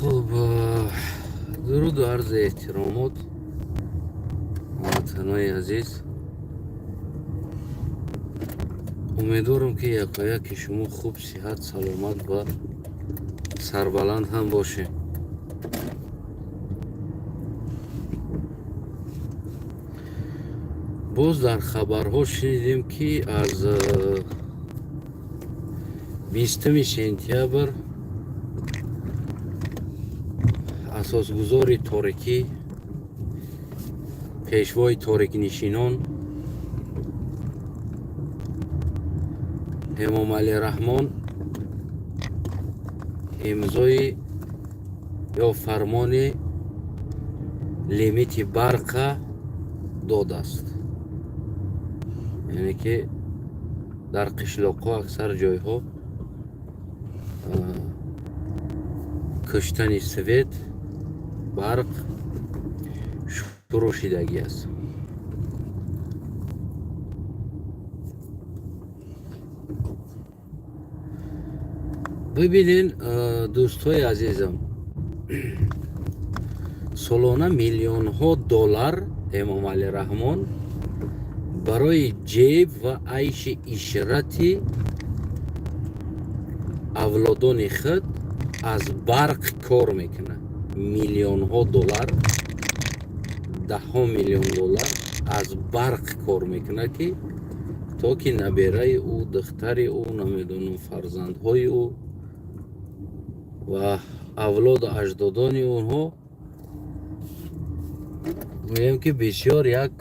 Хуб, дуруду арзи эҳтиромот, ҳамватанои азиз. Умедворам, ки якояки шумо хуб, сиҳат, саломат ва сарбаланд ҳам бошед. Боз дар хабарҳо шунидем, ки аз 20 сентябр асосгузори торикӣ, пешвои торикнишинон Эмомалӣ Раҳмон имзои ё фармони лимити барқа додааст. Яъне ки дар қишлоқҳо, аксар ҷойҳо куштани свет, барқ шурӯъ шидагӣ аст. Бибинен, дӯстҳои азизам, солона миллионҳо доллар Эмомалӣ Раҳмон барои ҷеб ва айши ишрати авлодони худ аз барқ кор мекунад. Миллионҳо доллар, даҳҳо миллион доллар аз барқ кор мекунад, ки то ки набераи ӯ, духтари ӯ, намедонам, фарзандҳои ӯ ва авлоду аҷдодони онҳо, гӯем ки, бисёр як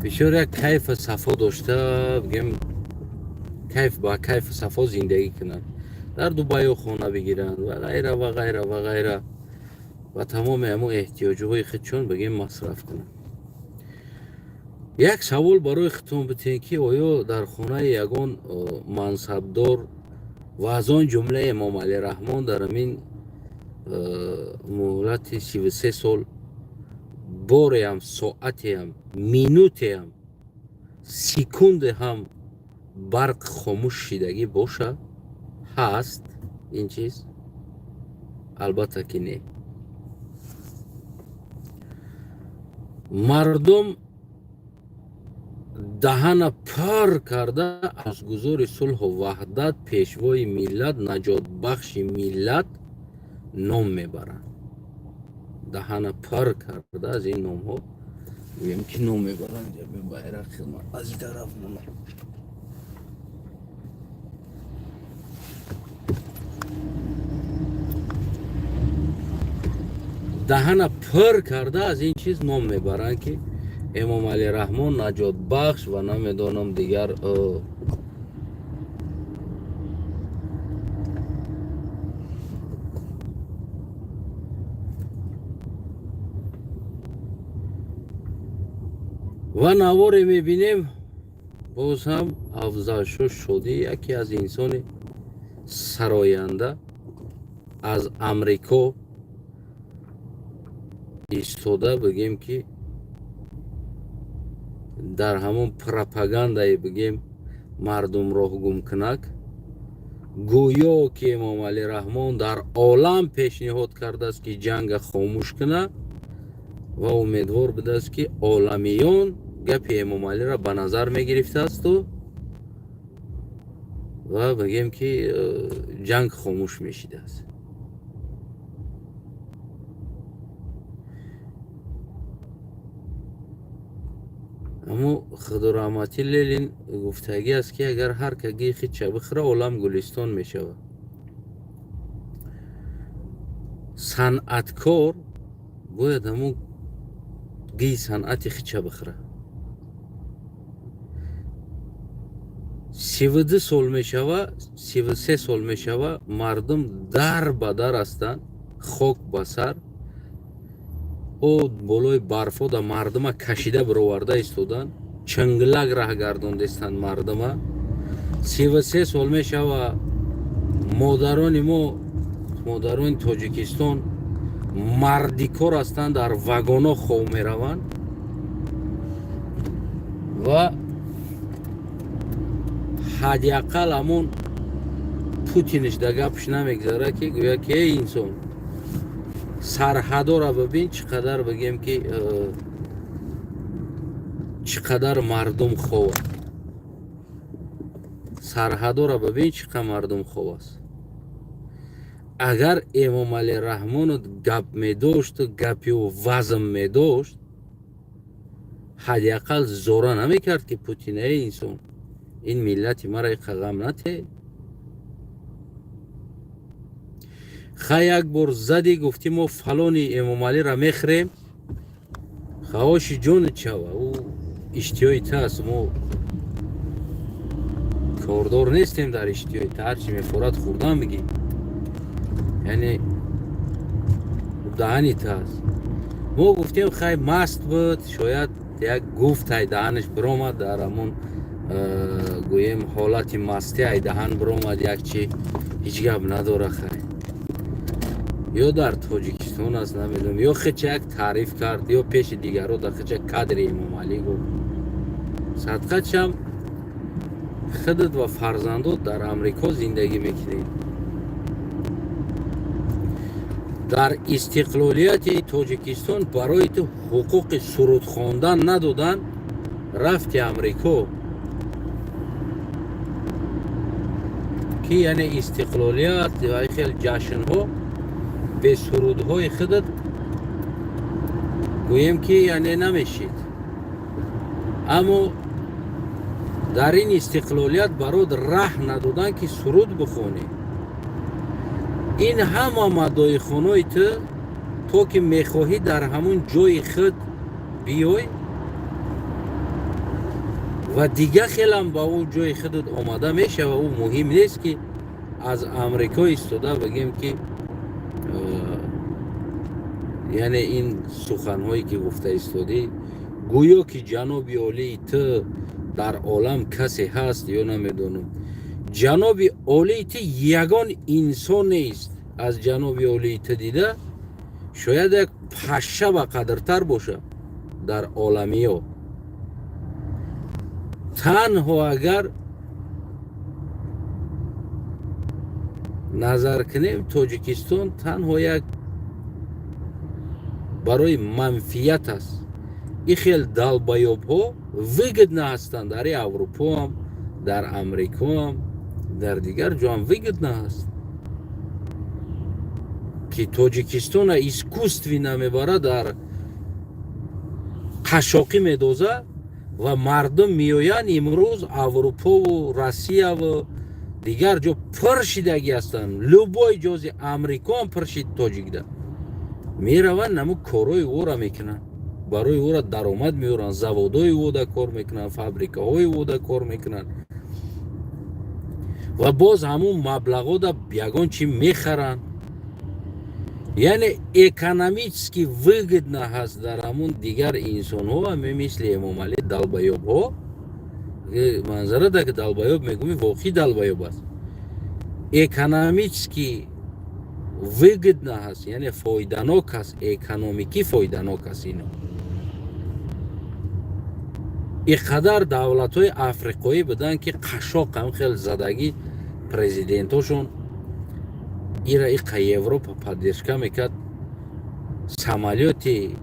бисёр як кайфу сафо дошта, бигем, кайф ба кайфу сафо зиндагӣ кунанд, дар Дубайо хона бигиранд ва ғайра, ва ғайра, ва ғайра, ва тамоми ҳамон эҳтиёҷҳои худшон, бигем, масраф кунанд. Як савол барои худтон битен, ки оё дар хонаи ягон мансабдор ва аз он ҷумла Эмомалӣ Раҳмон дар ҳамин муҳлати 33 сол бореам, соатеам, минутеам, секунде ҳам барқ хомӯш шидагӣ боша? Ҳаст ин чиз? Албатта ки не. Мардум даҳана пар карда асосгузори сулҳу ваҳдат, пешвои миллат, наҷотбахши миллат ном мебаранд. Даҳана пар карда аз ин номҳо, гӯем ки, ном мебаранд. Байрақ аз ин тараф монад. Даҳана пур карда аз ин чиз ном мебаранд, ки Эмомалӣ Раҳмон наҷотбахш ва намедонам дигар. Ва наворе мебинем, боз ҳам Афзалшо Шодӣ, яке аз инсони сароянда, аз Амрико истода, бигем ки, дар ҳамон пропагандае, бигем, мардум роҳгумкунак, гӯё ки Эмомалӣ Раҳмон дар олам пешниҳод кардааст, ки ҷанга хомӯш кунад, ва умедвор будааст, ки оламиён гапи Эмомалиро ба назар мегирифтаасту ва, бигем ки, ҷанг хомӯш мешидааст. Аммо худораҳматӣ Ленин гуфтагӣ аст, ки агар ҳар каги хича бихӯра, олам гулистон мешавад. Санъаткор бояд ҳамун гии санъати хича бихӯра. 32 сол мешава, 33 сол мешава, мардум дар ба дар ҳастанд, хок ба сар, о болои барфо да мардума кашида бироварда истоданд, чанглак раҳ гардондестанд мардума. 33 сол мешава, модарони мо, модарони Тоҷикистон мардикор ҳастанд, дар вагонҳо хов мераванд ва Ҳадди ақал ҳамун Путинш да гапш намегзара, ки гӯя ки: «Эй инсон, сарҳадора бибин, чӣ қадар, бигем ки, чӣ қадар мардум хов, сарҳадора бибин, чӣ қадар мардум хов аст». Агар Эмомалӣ Раҳмонов гап медошту гапи ӯ вазм медошт, ҳадди ақал зора намекард, ки Путин: «Эй инсон, ин миллати мара иқа ғам нате». Ха, як бор задӣ, гуфтӣ: «Мо фалони Эмомалиро мехӯрем». Хаоши ҷонат шава, ӯ иштиҳои ту аст, мо кордор нестем дар иштиҳои ту. Ҳарчи мефорад, хӯрдан бигӣ, яъне даҳани ту аст. Мо гуфтем: хай, маст буд, шояд як гуфт, ай даҳанаш биромад, дар ҳамон, гӯем, ҳолати мастӣ ай даҳан биромад як чи, ҳеҷ гап надора. Хай, ё дар Тоҷикистон аст, намедонам, ё хеча як таъриф кард, ё пеши дигарро дар хеча кадри Эмомалӣ гуфт. Садқачам, худат ва фарзандот дар Амрико зиндагӣ мекунед. Дар истиқлолияти Тоҷикистон барои ту ҳуқуқи суруд хондан надоданд, рафти Амрико, ки яъне истиқлолият ва хел ҷашнҳо бе сурудҳои худат, гӯем ки, яъне намешид. Аммо дар ин истиқлолият барот раҳ надоданд, ки суруд бихонӣ. Ин ҳама маддоихонои ту, то ки мехоҳӣ дар ҳамун ҷои худ биёй ва дига хелам ба ӯ ҷои худат омада мешава. Ӯ муҳим нест, ки аз Амрико истода бигем, ки яъне ин суханҳое ки гуфта истодӣ, гӯё ки ҷаноби олии ту дар олам касе ҳаст ё намедонам. Ҷаноби олии ту ягон инсон нест. Аз ҷаноби олии ту дида шояд як паша ба қадртар боша дар оламиё. Танҳо агар назар кунем, Тоҷикистон танҳо як барои манфият аст. Ин хел долбоёбҳо выгодно ҳастанд дар Аврупоам, дар Амрикоам, дар дигар ҷоам выгодно ҳаст, ки Тоҷикистона искусственно мебара, дар қашоқӣ медоза ва мардум меоянд. Имрӯз Аврупову Россияву дигар ҷо пур шидагӣ ҳастанд. Любой ҷози Амрикоам пур шид тоҷикда. Мераванд, наму корҳои ӯра мекунанд, барои ӯра даромад меоранд, заводҳои ӯда кор мекунанд, фабрикаҳои ӯда кор мекунанд ва боз ҳамун маблағода ягон чи мехаранд. Яъне экономически выгодно ҳаст дар ҳамун дигар инсонҳо, ҳаме мисли Эмомалӣ долбоёбҳо. Манзара да ки долбоёб мегӯми, воқеӣ долбоёб аст. Экономически выгодно ҳаст, яъне фоиданок аст, экономикӣ фоиданок аст. Ино ин қадар давлатҳои африқоӣ буданд, ки қашоқ ҳам хел задагӣ президентошон, ира иқа Европа поддержка мекард. Самолёти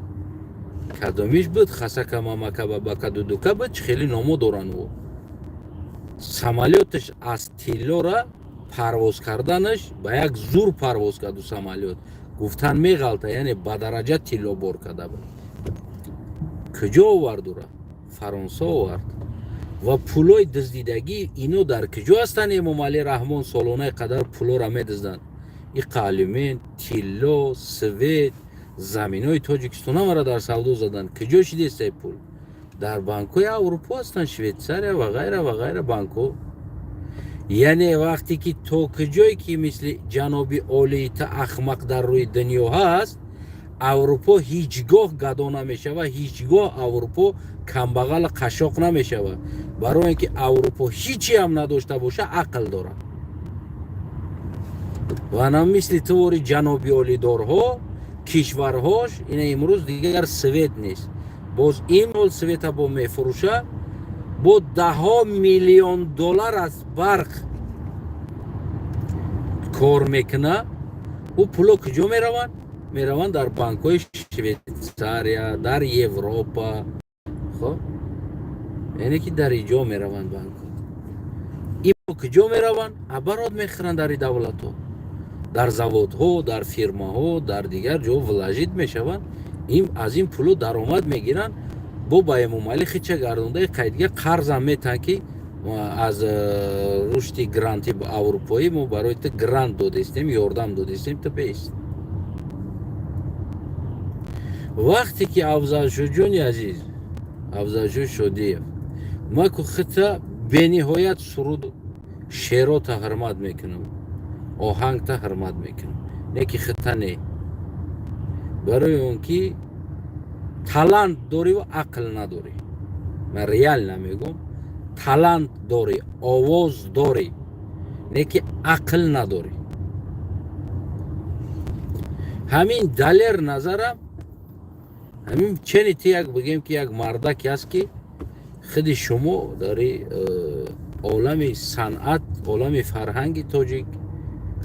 кадомиш буд, хасака мамака бабака дудука буд, чӣ хеле номо доранд. Ӯ самолёташ аз тиллора парвоз карданаш ба як зур парвоз карду самолёт гуфтан меғалта, яъне ба дараҷа тилло бор карда буд. Куҷо овард ура? Фаронса овард. Ва пулои дуздидагӣ ино дар куҷо ҳастанд? Эмомалӣ Раҳмон солонаи қадар пулоро медузданд. Иқа алюмин, тилло, свет, заминои Тоҷикистон ҳамаро дар савдо заданд. Куҷо шидестай пул? Дар банкҳои Аврупо ҳастанд, Швейтсария ва ғайра ва ғайра банкҳо. Яъне вақте ки то куҷое ки мисли ҷаноби олии та ахмақ дар рӯи дунё ҳаст, Аврупо ҳеҷ гоҳ гадо намешава, ҳеҷ гоҳ Аврупо камбағала қашоқ намешава, барои ин ки Аврупо ҳичи ҳам надошта боша, ақл дорад. Ва на мисли тувори ҷаноби олидорҳо кишварҳош. Ина имрӯз дигар свет нест, боз ин ҳол света бо мефурӯша. Бо даҳҳо миллион доллар аз барқ кор мекуна. Ӯ пуло куҷо мераванд? Мераванд дар банкҳои Швейтсария, дар Европа. Хоб, яъне ки дар иҷо мераванд банкҳо. Ин куҷо мераванд? Оборот мехӯранд дар давлатҳо, дар заводҳо, дар фирмаҳо, дар дигар ҷо вложить мешаванд. Ин аз ин пуло даромад мегиранд, бо ба Эмомалӣ хича гардондаи қайдга қарзам метаҳанд, ки аз рушди гранти аврупоӣ мо барои ту грант додестем, ёрдам додестем, ту беист. Вақте ки Афзалшоҷони азиз, Афзалшо Шодиев, ма ку хита бениҳоят суруд шерота ҳурмат мекунам, оҳангта ҳурмат мекунам, не ки хита не, барои он ки талант дорӣ ва ақл надорӣ. Ман реально мегӯм, талант дорӣ, овоз дорӣ, не ки ақл надорӣ. Ҳамин Далер Назарам, ҳамин чени ти, як бигем ки як мардаке аст, ки худи шумо дари олами санъат, олами фарҳанги тоҷик,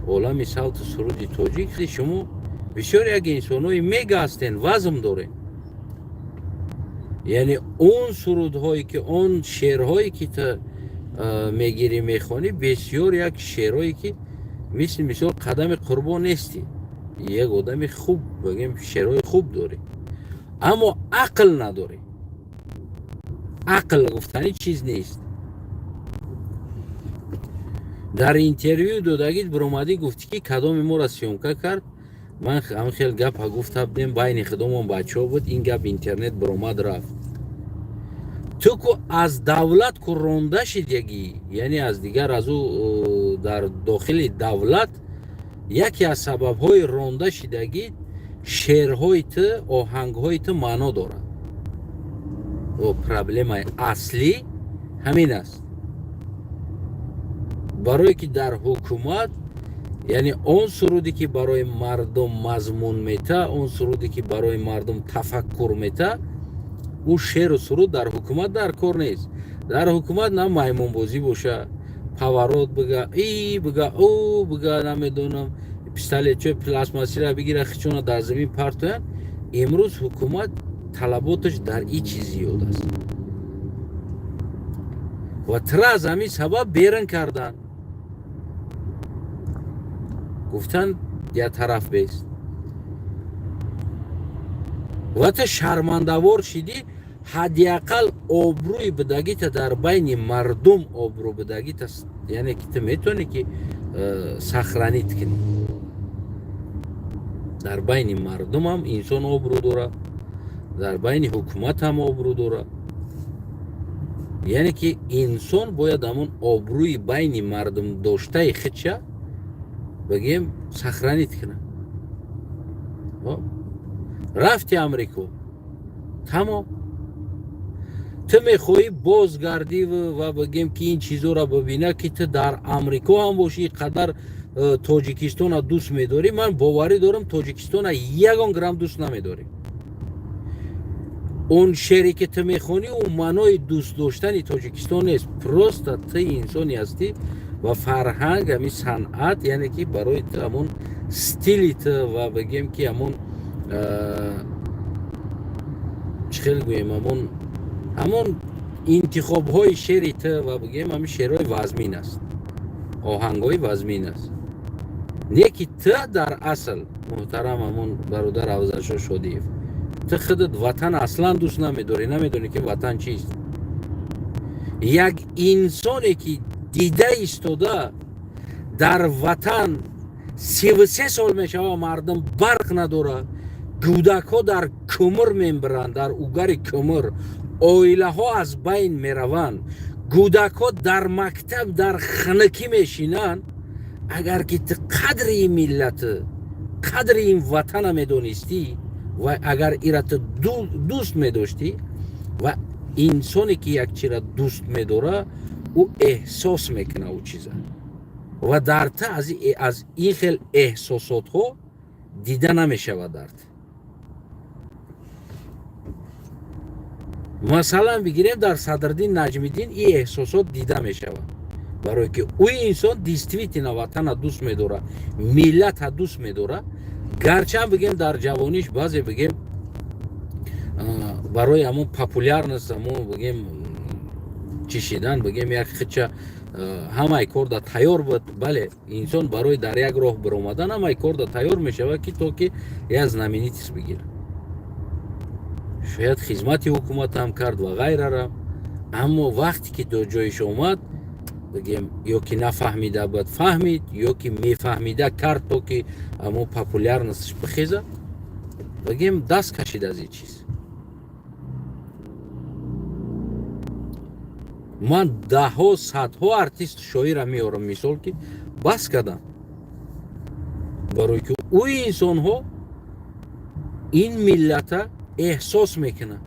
олами савту суруди тоҷик, худи шумо бисёр як инсонҳои мега ҳастен, вазм дорем. Яъне он сурудҳое ки, он шеърҳое ки ту мегирӣ, мехонӣ, бисёр як шеърҳое ки мисли мисол Қадами Қурбон нестӣ, як одами хуб, бигем, шеърҳои хуб дорӣ, аммо ақл надорӣ. Ақл гуфтани чиз нест. Дар интервю додагит биромадӣ, гуфтӣ, ки кадоми моро съёмка кард, ман ҳам хел гапа гуфта будем, байни худомон бачаҳо буд, ин гап интернет биромад, рафт. Ту ку аз давлат ку ронда шидагӣ, яъне аз дигар аз ӯ дар дохили давлат яке аз сабабҳои ронда шидагӣ шеърҳои ту, оҳангҳои ту маъно дорад. Проблемаи аслӣ ҳамин аст, барое ки дар ҳукумат, яъне он суруде ки барои мардум мазмун мета, он суруде ки барои мардум тафаккур мета, ӯ шеъру суруд дар ҳукумат дар кор нест. Дар ҳукумат на маймунбозӣ боша, поворот бига, и бига, ӯ бига, намедонам, пистолетчои пластмассира бигира, хичона дар замин партоянд. Имрӯз ҳукумат талаботаш дар и чиз зиёд аст ва тра аз ҳамин сабаб берун карданд, гуфтанд, я тараф бест ва ту шармандавор шидӣ. Ҳадди ақал обрӯи бидагита дар байни мардум, обрӯ бидагита, яъне ки ту метавонӣ ки сохранить кунӣ. Дар байни мардумам инсон обрӯ дорад, дар байни ҳукумат ҳам обрӯ дорад. Яъне ки инсон бояд ҳамон обрӯи байни мардум доштаи худша, бигем, сохранить кунад. Рафти Амрико, тамом. Ту мехоҳӣ бозгардӣ ва бигем ки ин чизоро бибина, ки ту дар Амрико ҳам бошӣ, қадар Тоҷикистона дӯст медорӣ. Ман боварӣ дорам, Тоҷикистона ягон грамм дӯст намедорӣ. Он шеъре ки ту мехонӣ, ӯ маънои дӯст доштани Тоҷикистон нест. Просто ту инсоне ҳастӣ ва фарҳанг, ҳамин санъат, яъне ки барои ту ҳамон стили ту ва бигем ки ҳамон чӣ хел гӯем, ҳамон интихобҳои шеъри ту ва бигем ҳамин шеърҳои вазмин аст, оҳангҳои вазмин аст. Не ки ту дар асл, муҳтарам ҳамон бародар Афзалшо Шодиев, ту худат ватан аслан дӯст намедорӣ, намедонӣ ки ватан чист. Як инсоне ки дида истода, дар ватан 33 сол мешава, мардум барқ надорад, кӯдакҳо дар кӯмир мембиранд, дар угари кӯмир, оилаҳо аз байн мераванд, кӯдакҳо дар мактаб дар хунукӣ мешинанд. Агар ки ту қадри ин миллату қадри ин ватана медонистӣ ва агар ира ту дӯст медоштӣ, ва инсоне ки як чира дӯст медора, ӯ эҳсос мекуна ӯ чиза, ва дар ту аз ин хел эҳсосотҳо дида намешавад дар ту. Масалан, бигирем, дар Садриддин Наҷмиддин ин эҳсосот дида мешавад, барое ки ӯ инсон действительно ватана дӯст медорад, миллата дӯст медорад. Гарчанд, бигем, дар ҷавониш баъзе, бигем, барои ҳамон популярность, ҳамон, бигем, чишидан, бигем, як хича ҳамаи корда тайёр буд. Бале, инсон барои дар як роҳ биромадан ҳамаи корда тайёр мешавад, ки то ки як знаменитость бигирад. Шояд хизмати ҳукуматам кард ва ғайрара, аммо вақте ки до ҷоиш омад, бигем, ё ки нафаҳмида буд, фаҳмид, ё ки мефаҳмида кард, то ки ҳамон популярность ш бихеза, бигем, даст кашид аз ин чиз. Ман даҳҳо, садҳо артисту шоира меорам мисол, ки бас кардам, барое ки ӯ инсонҳо ин миллата эҳсос мекунанд,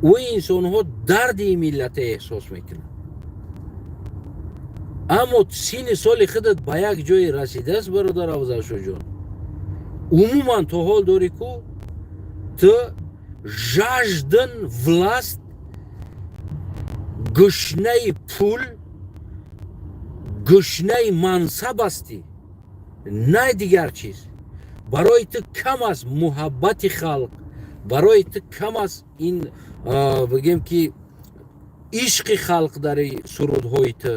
ӯ инсонҳо дарди ин миллата эҳсос мекунанд. Аммо синни соли худат ба як ҷое расидааст, бародар Афзалшоҳҷон, умуман то ҳол дорӣ ку ту жаждан власть, гушнаи пул, гушнаи мансаб ҳастӣ, на дигар чиз. Барои ту кам аст муҳаббати халқ, барои ту кам аст ин, бигем, ки ишқи халқ дари сурудҳои ту,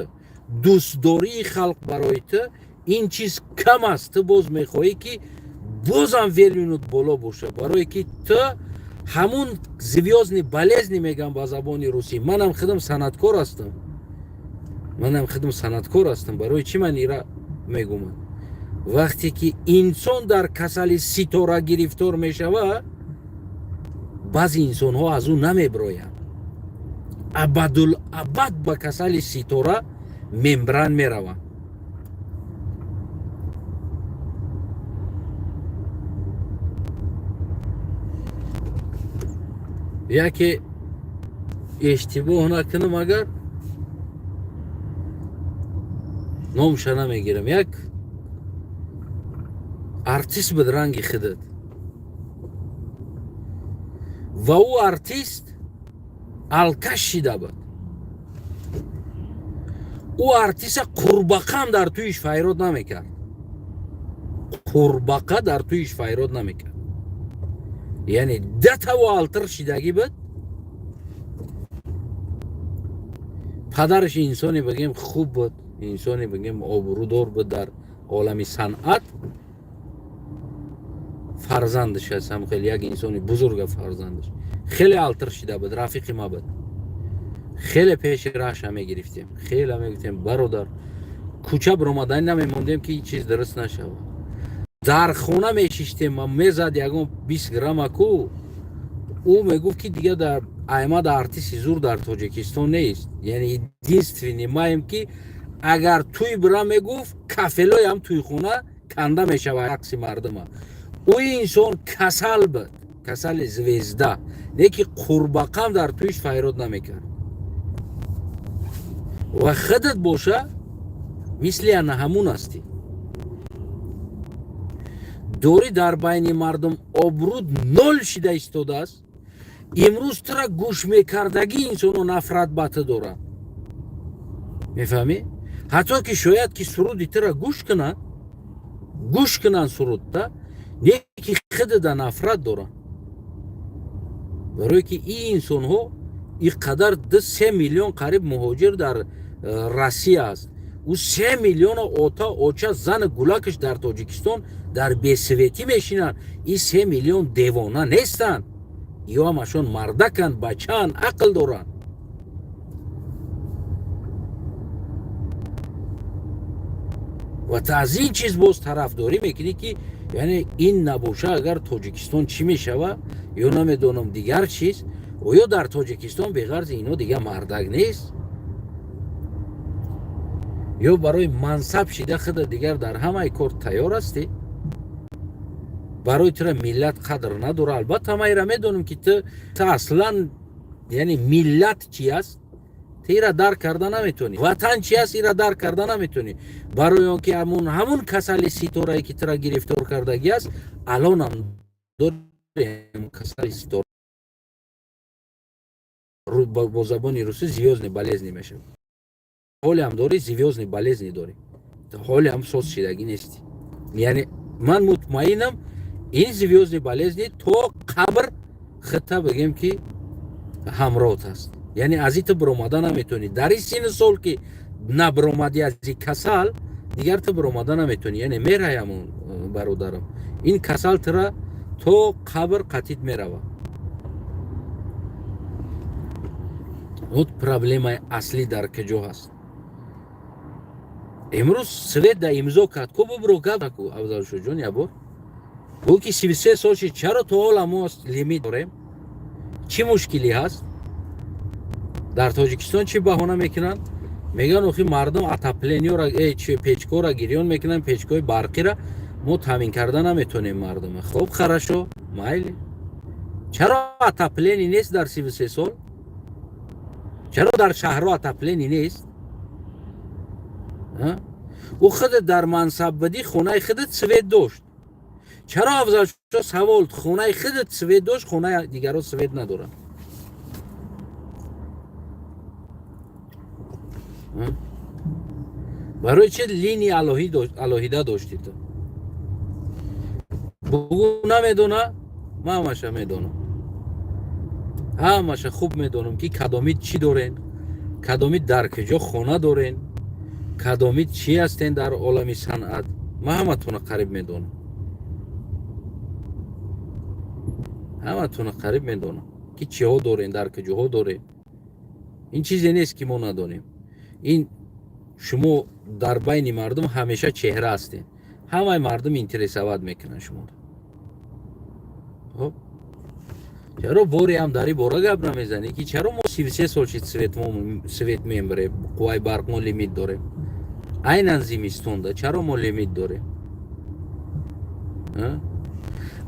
дӯстдории халқ. Барои ту ин чиз кам аст. Ту боз мехоҳӣ, ки бозам уровень ут боло боша, барое ки ту ҳамун звёздный болезни мегӯям ба забони русӣ. Манам худам санъаткор ҳастам, манам худам санъаткор ҳастам. Барои чӣ ман ира мегумам? Вақте ки инсон дар касали ситора гирифтор мешавад, баъзе инсонҳо аз ӯ намебироянд, абадулабад ба касали ситора мембран мераванд. Яке, иштибоҳ накунам, агар номша намегирам, як артист буд ранги худат, ва ӯ артист алкаш шида буд. Ӯ артиста қурбақам дар тӯиш файрод намекард, қурбақа дар тӯиш файрод намекард. Яъне датаву алтир шидагӣ буд. Падараш инсоне, бигем, хуб буд, инсоне, бигем, обрӯдор буд дар олами санъат. Фарзандаш аст ҳам хеле як инсони бузурга. Фарзандаш хеле алтир шида буд, рафиқи ма буд. Хеле пеши раҳша мегирифтем, хеле мегуфтем: «Бародар, кӯча биромадани намемондем, ки ин чиз дуруст нашавад». Дар хона мешиштем, мезад ягон 20 грамма ку, ӯ мегуфт, ки дига дар аймада артисти зур дар Тоҷикистон нест, яъне единственный маем, ки агар тӯй бира, мегуфт, кафелоям тӯйхона канда мешавад рақси мардума. Ӯ инсон касал буд, касали звезда, леки қурбақам дар тӯйш файрод намекард. Ва худат боша, мисли ана ҳамун ҳастӣ, дорӣ дар байни мардум обрӯд нол шида истодааст. Имрӯз тура гӯш мекардагӣ инсоно нафрат ба ту доранд, мефаҳмӣ? Ҳатто ки шояд ки суруди тура гӯш кунанд, гӯш кунанд сурудта, неки худада нафрат доранд, барое ки ин инсонҳо ин қадар 2-3 миллион қариб муҳоҷир дар Россия аст. Ӯ 3 миллиона ота, оча, зану гулакаш дар Тоҷикистон дар бесвет ӣ мешинанд. Ин 3 миллион девона нестанд, ё ҳамашон мардаканд, бачаанд, ақл доранд. Ва та аз ин чиз боз тарафдорӣ мекунӣ, ки яъне ин набоша, агар Тоҷикистон чӣ мешава ё намедонам дигар чиз. Оё дар Тоҷикистон беғарзи ино дигар мардак нест? Ё барои мансаб шида худа дигар дар ҳамаи кор тайёр ҳастӣ? Барои тура миллат қадр надора. Албатта, ма ира медонам, ки ту аслан, яъне миллат чи аст, ту ира дарк карда наметонӣ, ватан чи аст, ира дарк карда наметонӣ, барои он ки ҳамун касали ситорае, ки тура гирифтор кардагӣ аст, алонам дорем касали ситора. Бо забони русӣ звёздный болезни мешавад. Ҳолиам дорӣ, звёздный болезни дорӣ, ҳолиам соз шидагӣ нестӣ. Яъне ман мутмаинам, ин звёздный болезни то қабр хита бигем, ки ҳамроҳт аст. Яъне аз ин ту биромада наметавонӣ. Дар ин синну сол ки набиромадӣ аз ин касал, дигар ту биромада наметавонӣ. Яъне мераям, бародарам, ин касал тура то қабр қатид меравад. Вот проблемаи аслӣ дар куҷо ҳаст. Имрӯз свет да имзо кард ку, бубро гап ку, Афзалшоҷон, ябор гӯ, ки 33 сол шид, чаро то ҳола мо лимит дорем? Чӣ мушкилӣ ҳаст дар Тоҷикистон? Чӣ баҳона мекунанд? Мегӯянд, охи, мардум отоплениёра, печкора гирён мекунанд, печкои барқира мо таъмин карда наметонем мардума. Хоб, хорошо, майли, чаро отопление нест дар 33 сол? Чаро дар шаҳрҳо отопление нест? Ӯ худат дар мансаб будӣ, хонаи худат свет дошт. Чаро, Афзалшо, савол, хонаи худат свет дошт, хонаи дигарро свет надорад? Барои чи линия алоҳида доштӣ ту? Бугӯ, намедона. Ман ҳамаша медонам, ҳамаша хуб медонам, ки кадомид чӣ дорен, кадомид дар куҷо хона дорен, кадомид чӣ ҳастен дар олами санъат. Ман ҳаматона қариб медонам, ҳаматона қариб медонам, ки чиҳо дорен, дар куҷоҳо дорем. Ин чизе нест, ки мо надонем. Ин шумо дар байни мардум ҳамеша чеҳра ҳастен, ҳамаи мардум интересовать мекунанд шуморо. Хоб, чаро боре ҳам дар ин бора гап намезанӣ, ки чаро мо 33 сол шид свет мембарем, қувваи барқ мо лимит дорем? Айнан зимистонда чаро мо лимит дорем?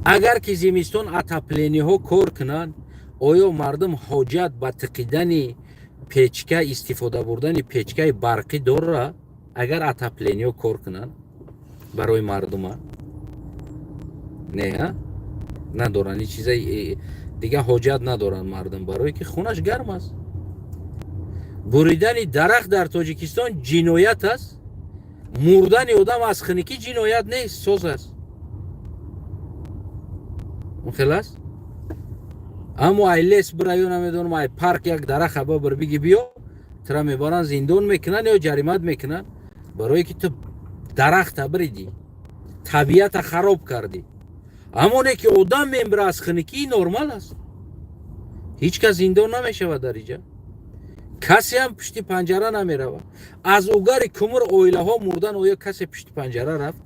Агар ки зимистон отоплениҳо кор кунанд, оё мардум ҳоҷат ба тиқидани печка, истифода бурдани печкаи барқӣ дора? Агар отоплениҳо кор кунанд барои мардума, не, надоранд. Ин чиза дига ҳоҷат надоранд мардум, барое ки хонаш гарм аст. Буридани дарахт дар Тоҷикистон ҷиноят аст, мурдани одам аз хиникӣ ҷиноят нест, соз аст, хел аст. Аммо ай лес бира ё намедонам, ай парк як дараха бабир, биги биё, тура мебаранд, зиндон мекунанд ё ҷаримат мекунанд, барое ки ту дарахта биридӣ, табиата хароб кардӣ. Амоне ки одам мембира аз хиникӣ, нормал аст, ҳеҷ кас зиндон намешавад дар иҷа, касе ҳам пушти панҷара намеравад. Аз угари кумур оилаҳо мурдан, оё касе пушти панҷара рафт,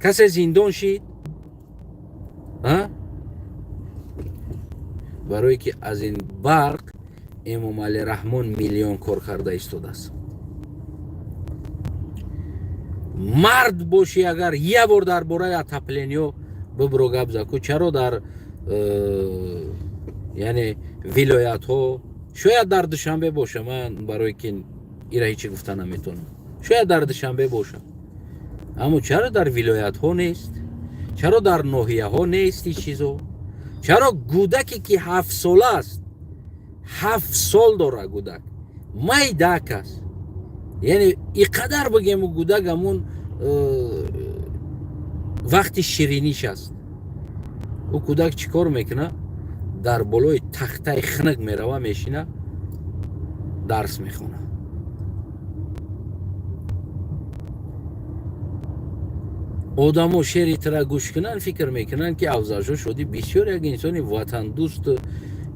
касе зиндон шид? Барое ки аз ин барқ Эмомалӣ Раҳмон миллион кор карда истодааст. Мард бошӣ, агар як бор дар бораи отоплениё бибро гап заку. Чаро дар яъне вилоятҳо, шояд дар Душанбе боша, ман барое ки ира ҳечи гуфта наметавонам, шояд дар Душанбе боша, аммо чаро дар вилоятҳо нест? Чаро дар ноҳияҳо нест ин чизо? Чаро гӯдаке ки 7-сола аст, 7 сол дора гӯдак, майдак аст, яъне и қадар бигему гӯдак ҳамун вақти шириниш аст, ӯ кӯдак чӣ кор мекунад? Дар болои тахтаи хинак мерава, мешина, дарс мехонад. Одамо шеъри тира гӯш кунанд, фикр мекунанд, ки Афзалшо Шодӣ бисёр як инсони ватандӯст,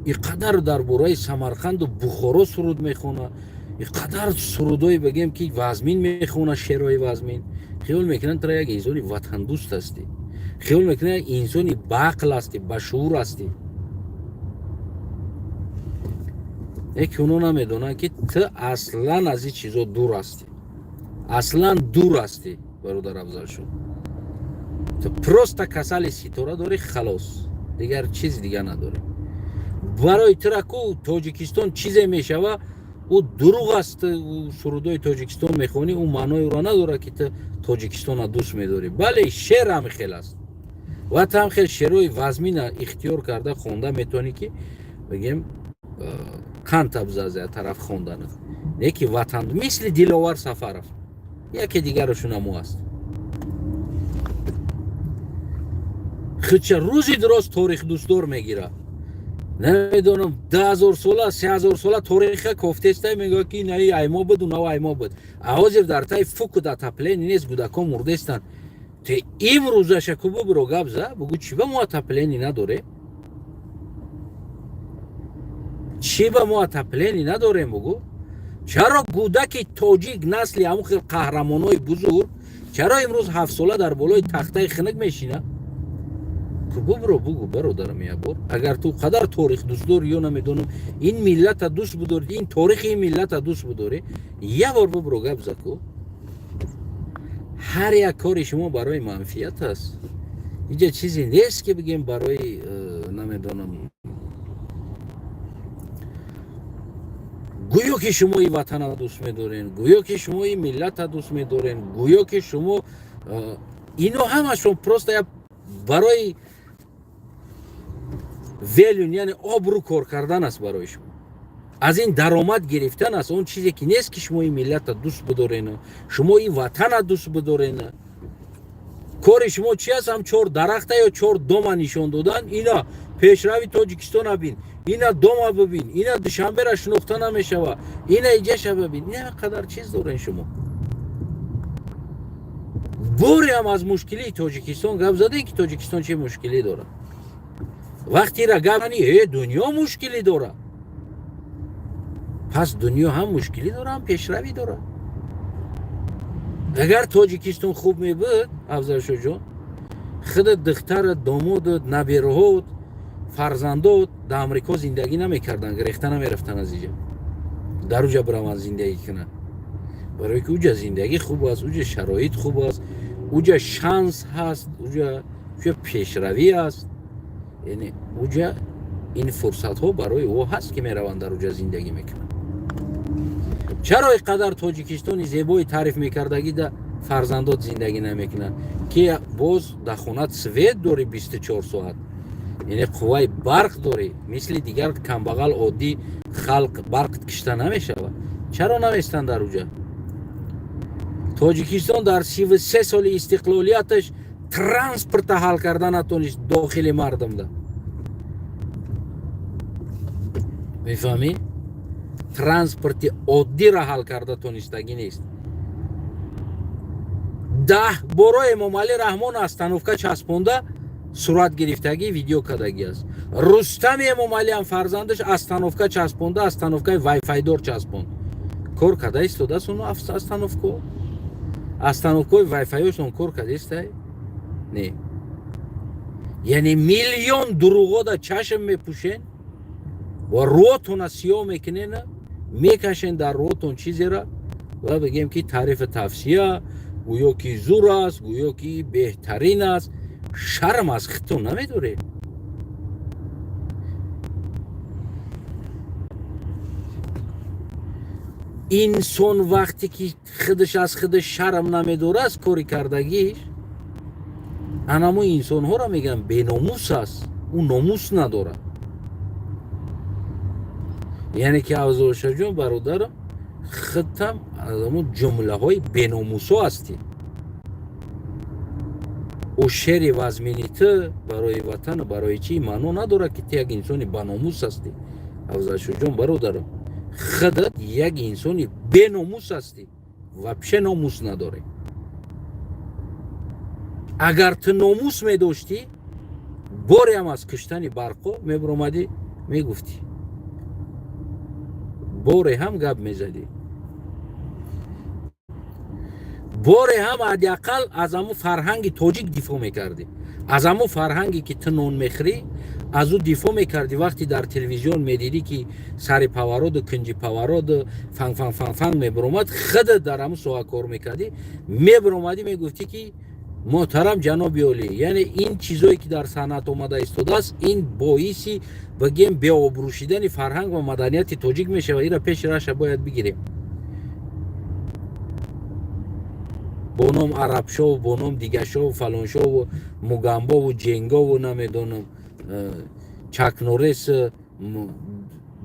и қадар дар бораи Самарқанду Бухоро суруд мехонад, и қадар сурудое бигем, ки вазмин мехонад, шеърҳои вазмин. Хиёл мекунанд, тира як инсони ватандӯст ҳастӣ, хиёл мекунанд, як инсони баақл ҳастӣ, башуур ҳастӣ. Яке оно намедонанд, ки ту аслан аз ин чизо дур ҳастӣ, аслан дур ҳастӣ, бародар Афзалшо. Ту просто касали ситора дорӣ, халос, дигар чиз дига надорӣ. Барои тура ку Тоҷикистон чизе мешава, ӯ дурӯғ аст. Сурудои Тоҷикистон мехонӣ, ӯ маънои ӯро надорад, ки ту Тоҷикистона дӯст медорӣ. Бале, шеър ҳам хел аст ва ту ҳам хел шеърҳои вазмина ихтиёр карда хонда метавонӣ, ки бигем. Самарқанд табза аз тараф хонданат. Не ки ватан, мисли Диловар Сафаров, яке дигарашон амо аст. Худша рӯзи дуроз торих дӯстдор мегирад. Намедонам, 10 000 сола, 3000 сола ториха кофтестай, мегӯяд, ки наи аймо буд, унав аймо буд. А ҳозир дар таи фуку отопление нест, гудакон мурдестанд. Те имрӯзаша ку бубиро, гап за, бугӯ, чӣ ба мо отопление надорем, чӣ ба мо отопление надорем, бугӯ, чаро гудаки тоҷик, насли ҳамун хел қаҳрамонои бузург, чаро имрӯз 7-сола дар болои тахтаи хинак мешинад? Бубро, бугу, бародарам, як бор, агар ту қадар торих дӯстдор ё намедонам, ин миллата дӯст будорӣ, ин торихи ин миллата дӯст будорӣ, як бор бубро, гап заку. Ҳар як кори шумо барои манфиат аст. Инҷа чизе нест, ки бигем барои намедонам, гӯё ки шумо ин ватана дӯст медорен, гӯё ки шумо ин миллата дӯст медорен, гӯё ки шумо ино ҳамашон просто як барои велюн, яъне обрӯ кор кардан аст барои шумо, аз ин даромад гирифтан аст. Он чизе ки нест, ки шумо ин миллата дӯст бидорена, шумо ин ватана дӯст бидорена. Кори шумо чи аст? Ҳам чор дарахта ё чор дома нишон додан: ина пешрави Тоҷикистона бин, ина дома бибин, ина Душанбера шинохта намешава, ина иҷаша бибин. Ина қадар чиз дорен шумо. Бореам аз мушкилии Тоҷикистон гап задем, ки Тоҷикистон чӣ мушкилӣ дорад? Вақтира гап, дунё мушкилӣ дорад. Пас дунё ҳам мушкилӣ дорад, ҳам пешравӣ дорад. Агар Тоҷикистон хуб мебуд, Афзалшоҷон, худат, духтарат, домодат, набераҳот, фарзандот дар Амрико зиндагӣ намекарданд, гирехта намерафтанд аз иҷа, дар уҷа бираванд зиндагӣ кунанд, барое ки уҷа зиндагӣ хуб аст, уҷа шароит хуб аст, уҷа шанс ҳаст, уҷа пешравӣ аст. Яъне уҷа ин фурсатҳо барои ӯ ҳаст, ки мераванд, дар уҷа зиндагӣ мекунанд. Чаро ин қадар Тоҷикистони зебои таъриф мекардагида фарзандот зиндагӣ намекунанд, ки боз дар хонат свет дорӣ 24 соат, яъне қувваи барқ дорӣ, мисли дигар камбағал оддӣ халқ барқ кишта намешавад? Чаро наместанд дар уҷа? Тоҷикистон дар 33 соли истиқлолияташ транспорта ҳал карда натонист дохили мардумда, мефаҳмӣ? Транспорти оддиро ҳал карда тонистагӣ нест. 10 боро Эмомалӣ Раҳмон остановка часпонда, сурат гирифтагӣ, видео кардагӣ аст. Рустами Эмомалиам фарзандаш остановка часпонда, остановкаи вайфайдор часпонд, кор карда истодааст. Оно остановкаҳои вайфайошон кор кардаистай? Не. Яъне миллион дуруғода чашм мепӯшен ва рӯотона сиёҳ мекунена, мекашен дар рӯотон чизера ва бигем, ки таърифи тавсия, гӯё ки зур аст, гӯё ки беҳтарин аст. Шарм аз худтон намедоред? Инсон вақте ки худаш аз худаш шарм намедорад аз кори кардагиш, анамо инсонҳоро мегӯям беномус аст, ӯ номус надорад. Яъне ки, Авзошаҷон, бародарам, худтам аз ҳамон ҷумлаҳои беномусо ҳастӣ. Ӯ шери вазмини ту барои ватану барои чӣ маъно надорад, ки ту як инсони баномус ҳастӣ. Афзалшоҷон, бародарам, худат як инсони беномус ҳастӣ, вообще номус надорӣ. Агар ту номус медоштӣ, бореам аз куштани барқо мебиромадӣ, мегуфтӣ, боре ҳам гап мезадӣ, боре ҳам ҳадди ақал аз ҳамун фарҳанги тоҷик дифоъ мекардӣ, аз ҳамун фарҳанге, ки ту нон мехӯрӣ, аз ӯ дифоъ мекардӣ. Вақте дар телевизион медидӣ, ки сари павароду кунҷи павароду фанг фанг фанг фанг мебиромад, худат дар ҳамун соҳа кор мекардӣ, мебиромадӣ, мегуфтӣ, ки муҳтарам ҷаноби олӣ, яъне ин чизое, ки дар санъат омада истодааст, ин боиси, бигем, беобрӯ шидани фарҳанг ва маданияти тоҷик мешавад, инро пеши раша бояд бигирем. Бо ном арабшову, бо ном дигашову, фалоншову, мугамбову, ҷенгову, намедонам, Чакнорес.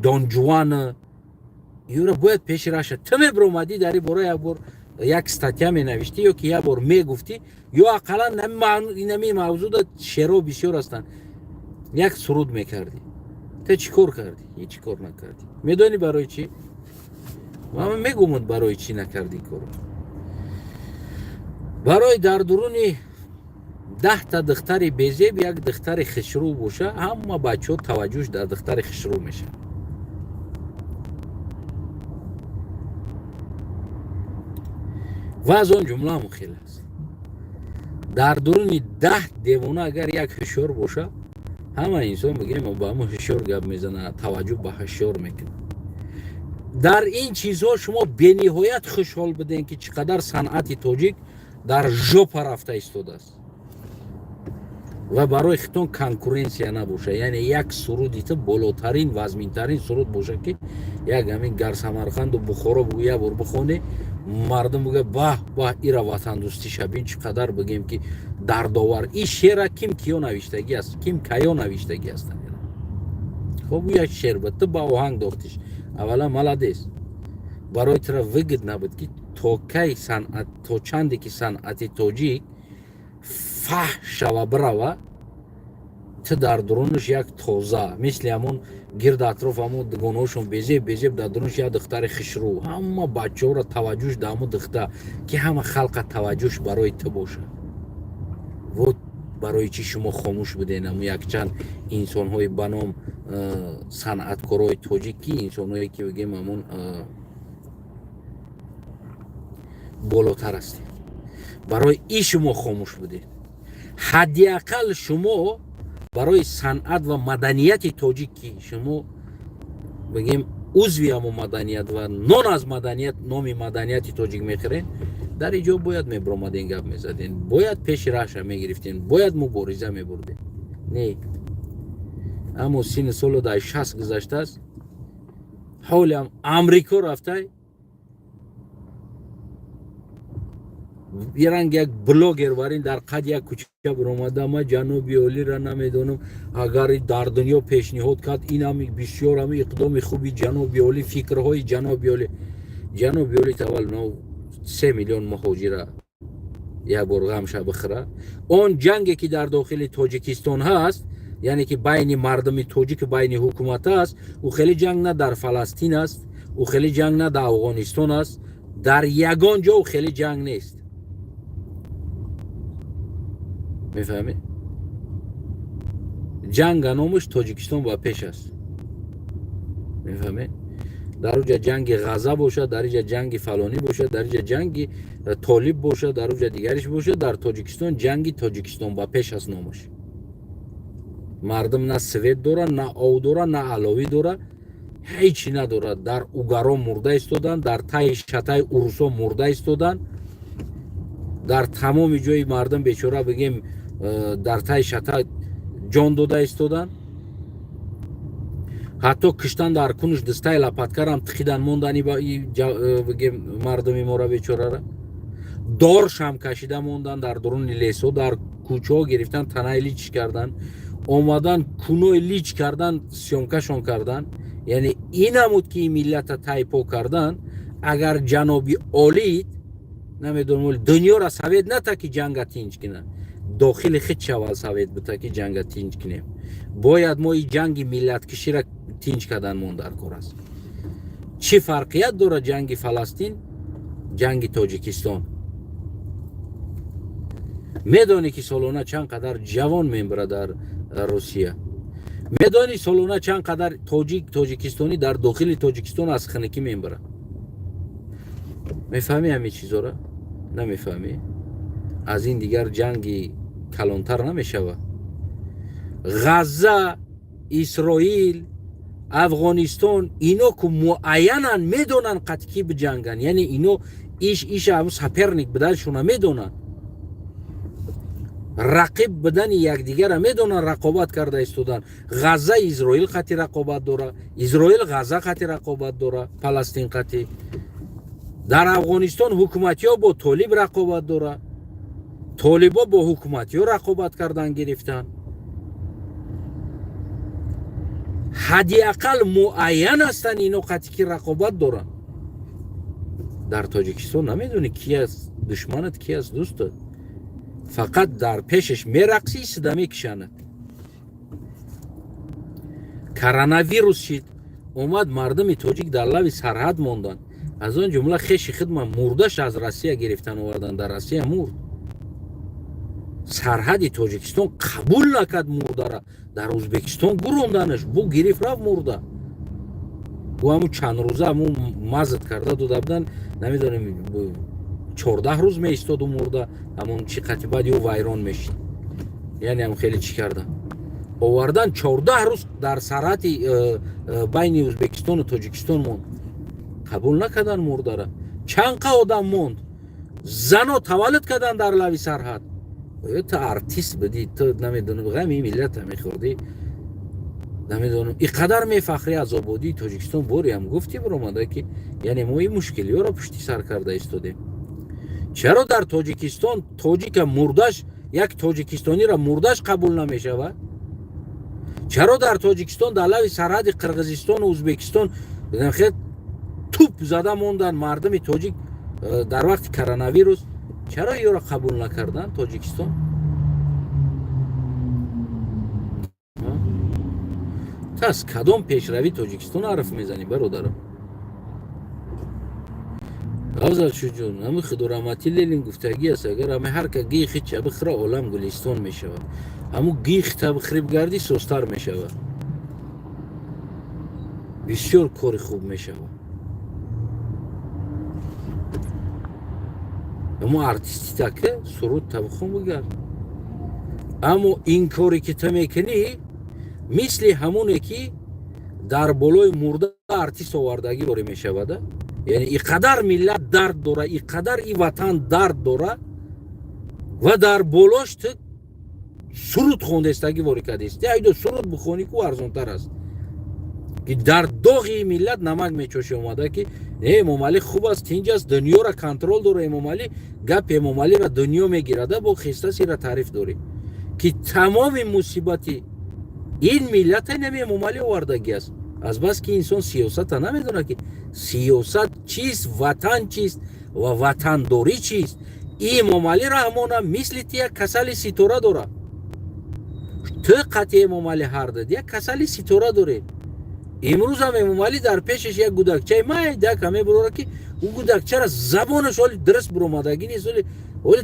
Донҷуан юра бояд пеши раша. Ту мебиромадӣ, дар ин бора як бор як статья менавиштӣ ё ки як бор мегуфтӣ, ё ақаллан инами мавзӯъда шеърҳо бисёр ҳастанд, як суруд мекардӣ. Ту чӣ кор кардӣ? Ҳеҷ кор накардӣ. Медонӣ барои чӣ? Ман мегумад, барои чӣ накардӣ корро. Барои дар дуруни 10-та духтари безеб як духтари хушрӯ боша, ҳама бачаҳо таваҷҷӯҳш дар духтари хушрӯ мешавад. Ва аз он ҷумла ҳам хел аст. Дар дуруни 10 девона агар як ҳушёр боша, ҳама инсон, бигем, ба ҳамон ҳушёр гап мезанад, таваҷҷӯҳ ба ҳушёр мекунад. Дар ин чизҳо шумо бениҳоят хушҳол будем, ки чӣ қадар санъати тоҷик дар жопа рафта истодааст ва барои хитон конкуренсия набоша. Яъне як суруди ту болотарин, вазминтарин суруд боша, ки як ҳамин гар Самарқанду Бухоро бугӯ, як бор бихонӣ, мардум буга: «Баҳ, баҳ, ира ватандӯстӣ шабин чӣ қадар, бигем, ки дардовар». Ин шеъра ким киё навиштагӣ аст, ким каё навиштагӣ ҳастанд? Хоб, як шеър буд, ту ба оҳанг дохтиш. Аввалан, молодец. Барои тура выгодно буд, ки то кай санъат, то чанде ки санъати тоҷик фаҳш шава бирава, ту дар дурунаш як тоза, мисли ҳамон гирд атроф ҳамон дугонаҳошон безеб безеб, дар дурунаш як духтари хушрӯ, ҳама бачаҳоро таваҷҷӯҳш дар ҳамон духтар, ки ҳама халқа таваҷҷӯҳш барои ту бошад. Вот барои чӣ шумо хомӯш буден. Ҳамун якчанд инсонҳои ба ном санъаткорои тоҷик, ки инсонҳое ки, бигем, ҳамун болотар ҳастед, барои и шумо хомӯш будед. Ҳадди ақал шумо барои санъат ва маданияти тоҷик, ки шумо, бигем, узви ҳамон маданият ва нон аз маданият, номи маданияти тоҷик мехӯрен, дар иҷо бояд мебиромаден, гап мезаден, бояд пеши раҳша мегирифтен, бояд мубориза мебурден. Не, аммо синни соло дар 60 гузаштааст, ҳолиам Амрико рафтай, ранг як блогер бар ин дар қад як кӯча биромада: «Ма ҷаноби олиро намедонам, агар дар дунё пешниҳод кард, инам бисёр ами иқдоми хуби ҷаноби олӣ, фикрҳои ҷаноби олӣ». Ҷаноби олӣ тавал 3 миллион муҳоҷира як бор ғамша бихӯра. Он ҷанге ки дар дохили Тоҷикистон ҳаст, яъне ки байни мардуми тоҷику байни ҳукумат аст, ӯ хеле ҷанг на дар Фаластин аст, ӯ хеле ҷанг на дар Афғонистон аст, дар ягон ҷо ӯ хеле ҷанг нест. Мефаҳмед? Ҷанга номаш Тоҷикистон ба пеш аст. Мефаҳмед? Дар уҷа ҷанги Ғаза бошад, дар иҷа ҷанги фалонӣ бошад, дар иҷа ҷанги толиб бошад, дар уҷа дигариш бошад, дар Тоҷикистон ҷанги Тоҷикистон ба пеш аст номаш. Мардум на свет дора, на ов дора, на аловӣ дора, ҳечи надорад. Дар угаро мурда истоданд, дар таи шатаи урусо мурда истоданд, дар тамоми ҷои мардум бечора, бигем, дар таи шата ҷон дода истоданд. Ҳатто киштан дар кунуш дастаи лопаткарам тихидан мондани, бигем, мардуми мора бечорара доршам кашида мондан, дар дуруни лесо, дар кӯчаҳо гирифтан, танаи лич кардан, омадан, кунои лич кардан, съёмкашон кардан. Яъне инамуд ки миллата тайпо кардан. Агар ҷаноби олид, намедонам, дунёра совет ната, ки ҷанга тинҷ кина, дохили хид шавад, совет бута, ки ҷанга тинҷ кунем. Бояд мо и ҷанги миллаткишира тинҷ кардан мон дар кор аст. Чӣ фарқият дорад ҷанги Фаластин, ҷанги Тоҷикистон? Медонӣ, ки солона чанд қадар ҷавон мембара дар Русия? Медонӣ, солона чанд қадар тоҷик, тоҷикистонӣ дар дохили Тоҷикистон аз хунукӣ мембара? Мефаҳмӣ ҳамин чизора? Намефаҳмӣ? Аз ин дигар ҷанги калонтар намешавад. Ғазза, Исроил, Афғонистон, ино ку муайянан медонанд, қати ки биҷанганд. Яъне ино иш иша соперник буданшона медонанд, рақиб будани якдигара медонанд, рақобат карда истоданд. Ғазза Изроил қати рақобат дора, Изроил Ғазза қати рақобат дора, Паластин қати. Дар Афғонистон ҳукуматиҳо бо толиб рақобат дора, толибо бо ҳукуматиҳо рақобат кардан гирифтанд. Ҳадди ақал муайян ҳастанд ино қати ки рақобат доранд. Дар Тоҷикистон намедонӣ, ки аст душманат, ки аст дӯстат. Фақат дар пешаш мерақсӣ, сида мекишанад. Коронавирус шид, омад, мардуми тоҷик дар лави сарҳад монданд. Аз он ҷумла хеши хидма мурдаш аз Россия гирифтан овардан, дар Россия мурд. Сарҳади Тоҷикистон қабул накард мурдара, дар Ӯзбекистон гуронданаш, бу гирифт, рафт мурда. Ӯ ҳамун чанд рӯза ҳамун мазд карда дода буданд, намедонем, 14 рӯз меистоду мурда. Ҳамун чӣ қати баъд ё вайрон мешид, яъне ҳам хеле чӣ карда овардан. 14 рӯз дар сарҳади байни Ӯзбекистону Тоҷикистон монд, қабул накардан мурдара. Чанд қа одам монд, зано таваллуд кардан дар лави сарҳад. Ту артист будӣ, ту намедонам, ғами миллата мехӯрдӣ, намедонам, и қадар мефахрӣ аз ободии Тоҷикистон. Бориам гуфтӣ, биромада, ки яъне мо ин мушкилиҳоро пушти сар карда истодем. Чаро дар Тоҷикистон тоҷика мурдаш, як тоҷикистониро мурдаш қабул намешавад? Чаро дар Тоҷикистон дар лави сарҳади Қирғизистону Ӯзбекистон туп зада монданд мардуми тоҷик дар вақти коронавирус? Чаро ёро қабул накарданд Тоҷикистон? Ту аз кадом пешравӣ Тоҷикистон ҳарф мезанӣ, бародарам? Афзалшуҷон, ҳами худораҳматӣ Ленин гуфтагӣ аст: агар ҳами ҳар ка гихи ча бихӯра, олам гулистон мешавад. Ҳаму гихта бихӯриб гардӣ, состар мешавад, бисёр кори хуб мешавад. Аммо артисти таке суруд табихон, бигард. Аммо ин коре ки ту мекунӣ, мисли ҳамоне ки дар болои мурда артист овардагӣ борӣ мешавада. Яъне и қадар миллат дард дора, и қадар и ватан дард дора ва дар болош ту суруд хондестагӣ ворӣ кардест. Айдо суруд бихонӣ ку, арзонтар аст, ки дар доғи миллат намак мечошӣ. Омада ки не, Эмомалӣ хуб аст, тинҷ аст, дунёро контроль дора Эмомалӣ, гапи Эмомалиро дунё мегирада, бо хестасира таъриф дорӣ, ки тамоми мусибати ин миллата нами Эмомалӣ овардагӣ аст. Азбаски инсон сиёсата намедонад, ки сиёсат чист, ватан чист ва ватандорӣ чист. Эмомалӣ Раҳмонам мисли ти як касали ситора дорад. Ту қати Эмомалӣ ҳар дад як касали ситора доред. Имрӯзам Эмомалӣ дар пешаш як гудакчаи майдака мебурора, ки ӯ гудакчара забонаш оли дуруст буромадагӣ нест, оли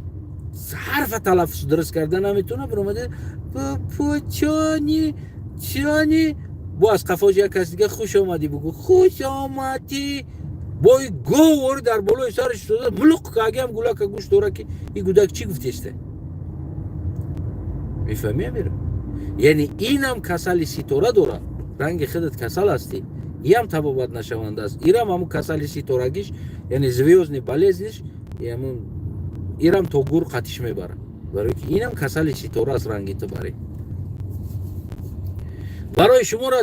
ҳарфа талаффуз дуруст карда наметавона. Буромада чони чони, бо аз қафош як кас дига «Хуш омадӣ» бугӯ, «Хуш омадӣ». Бо говори дар болои сараш истода, мулуқ кагиам гулака гӯш дора, ки ин гудак чӣ гуфтесте, мефаҳми, амира? Яъне инам касали ситора дорад, ранги худат касал ҳастӣ, иам табобат нашаванда аст. Ирам ҳамун касали ситорагиш, яъне звёздный болезнь иш, ирам то гур қатиш мебарад, барои ки инам касали ситора аст, ранги ту. Бари барои шуморо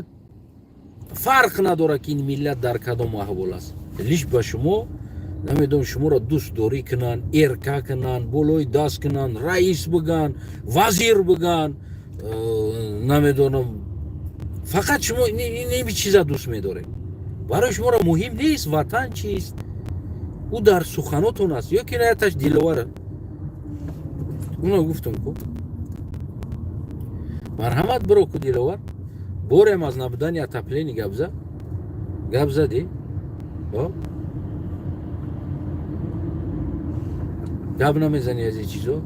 фарқ надорад, ки ин миллат дар кадом аҳвол аст, лиш ба шумо, намедонам, шуморо дӯстдорӣ кунанд, эрка кунанд, болои даст кунанд, раис биган, вазир биган, намедонам, фақат шумо ин чиза дӯст медоред. Барои шуморо муҳим нест ватан чист, ӯ дар суханотон аст ё ки наяташ. Диловар, уно гуфтам ку, марҳамат, биро ку, Диловар, борем аз набудани отопление гап гап задӣ, гап намезанӣ аз ин чизо.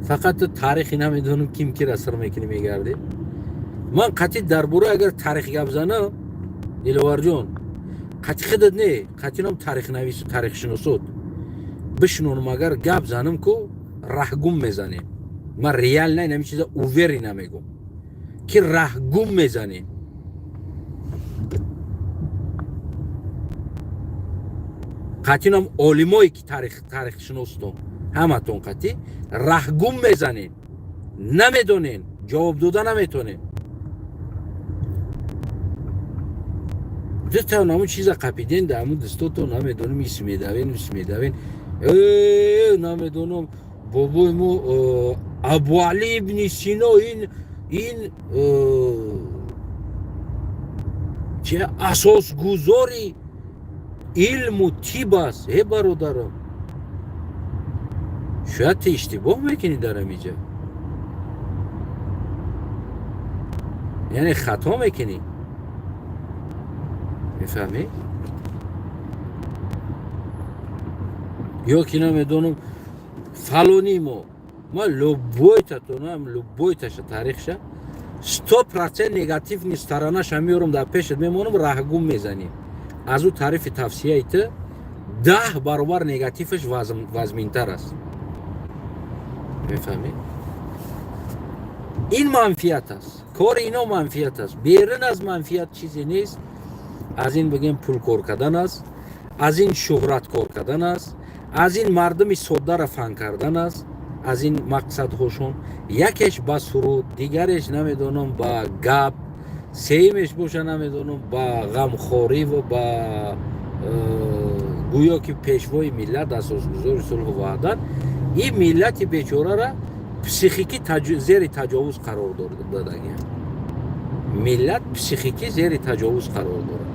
Фақат ту таърихи намедонам, ким кира сир мекунӣ, мегардӣ. Ман қатъи дар бораи агар таърих гап занам, Диловарҷон, қатъи худат не, қатъи ном таърихнавису таърихшиносот бишинонам, агар гап занам ку, раҳгум мезанем. Ман реально инами чиза уверенно мегӯм, ки раҳгум мезанем. Қатъи ном олимое ки таърихшиносто, ҳаматон қатъи раҳгум мезанем, намедонем, ҷавоб дода наметонем. Дута намун чиза қапиден да ҳамун дустото, намедонам, ис медавен, ис медавен, намедонам, бобои мо Абуали ибни Сино ин Чи асосгузори илму тиб аст. Э, бародарам, шояд ту иштибоҳ мекунӣ дар ҳамиҷа, яъне хато мекунӣ, мефаҳмӣ? Ё ки намедонам, фалони мо, ма любой татонам, любой таша таърихша 100% негативный сторонаша меорам, дар пешат мемонам, раҳгум мезанӣ. Аз ӯ таърифи тавсияи ту 10 баробар негативаш вазминтар аст, мефаҳмӣ? Ин манфиат аст, кори ино манфиат аст, берун аз манфиат чизе нест. Аз ин бигем, пул кор кардан аст, аз ин шӯҳрат кор кардан аст, аз ин мардуми соддаро фан кардан аст. Аз ин мақсадҳошон якеш ба суруд, дигареш намедонам ба гап, сеюмеш боша намедонам ба ғамхорӣ ва ба гӯё ки пешвои миллат, асосгузори сулҳу ваҳдат. Ин миллати бечорара психикӣ зери таҷовуз қарор додагиам. Миллат психикӣ зери таҷовуз қарор дорад.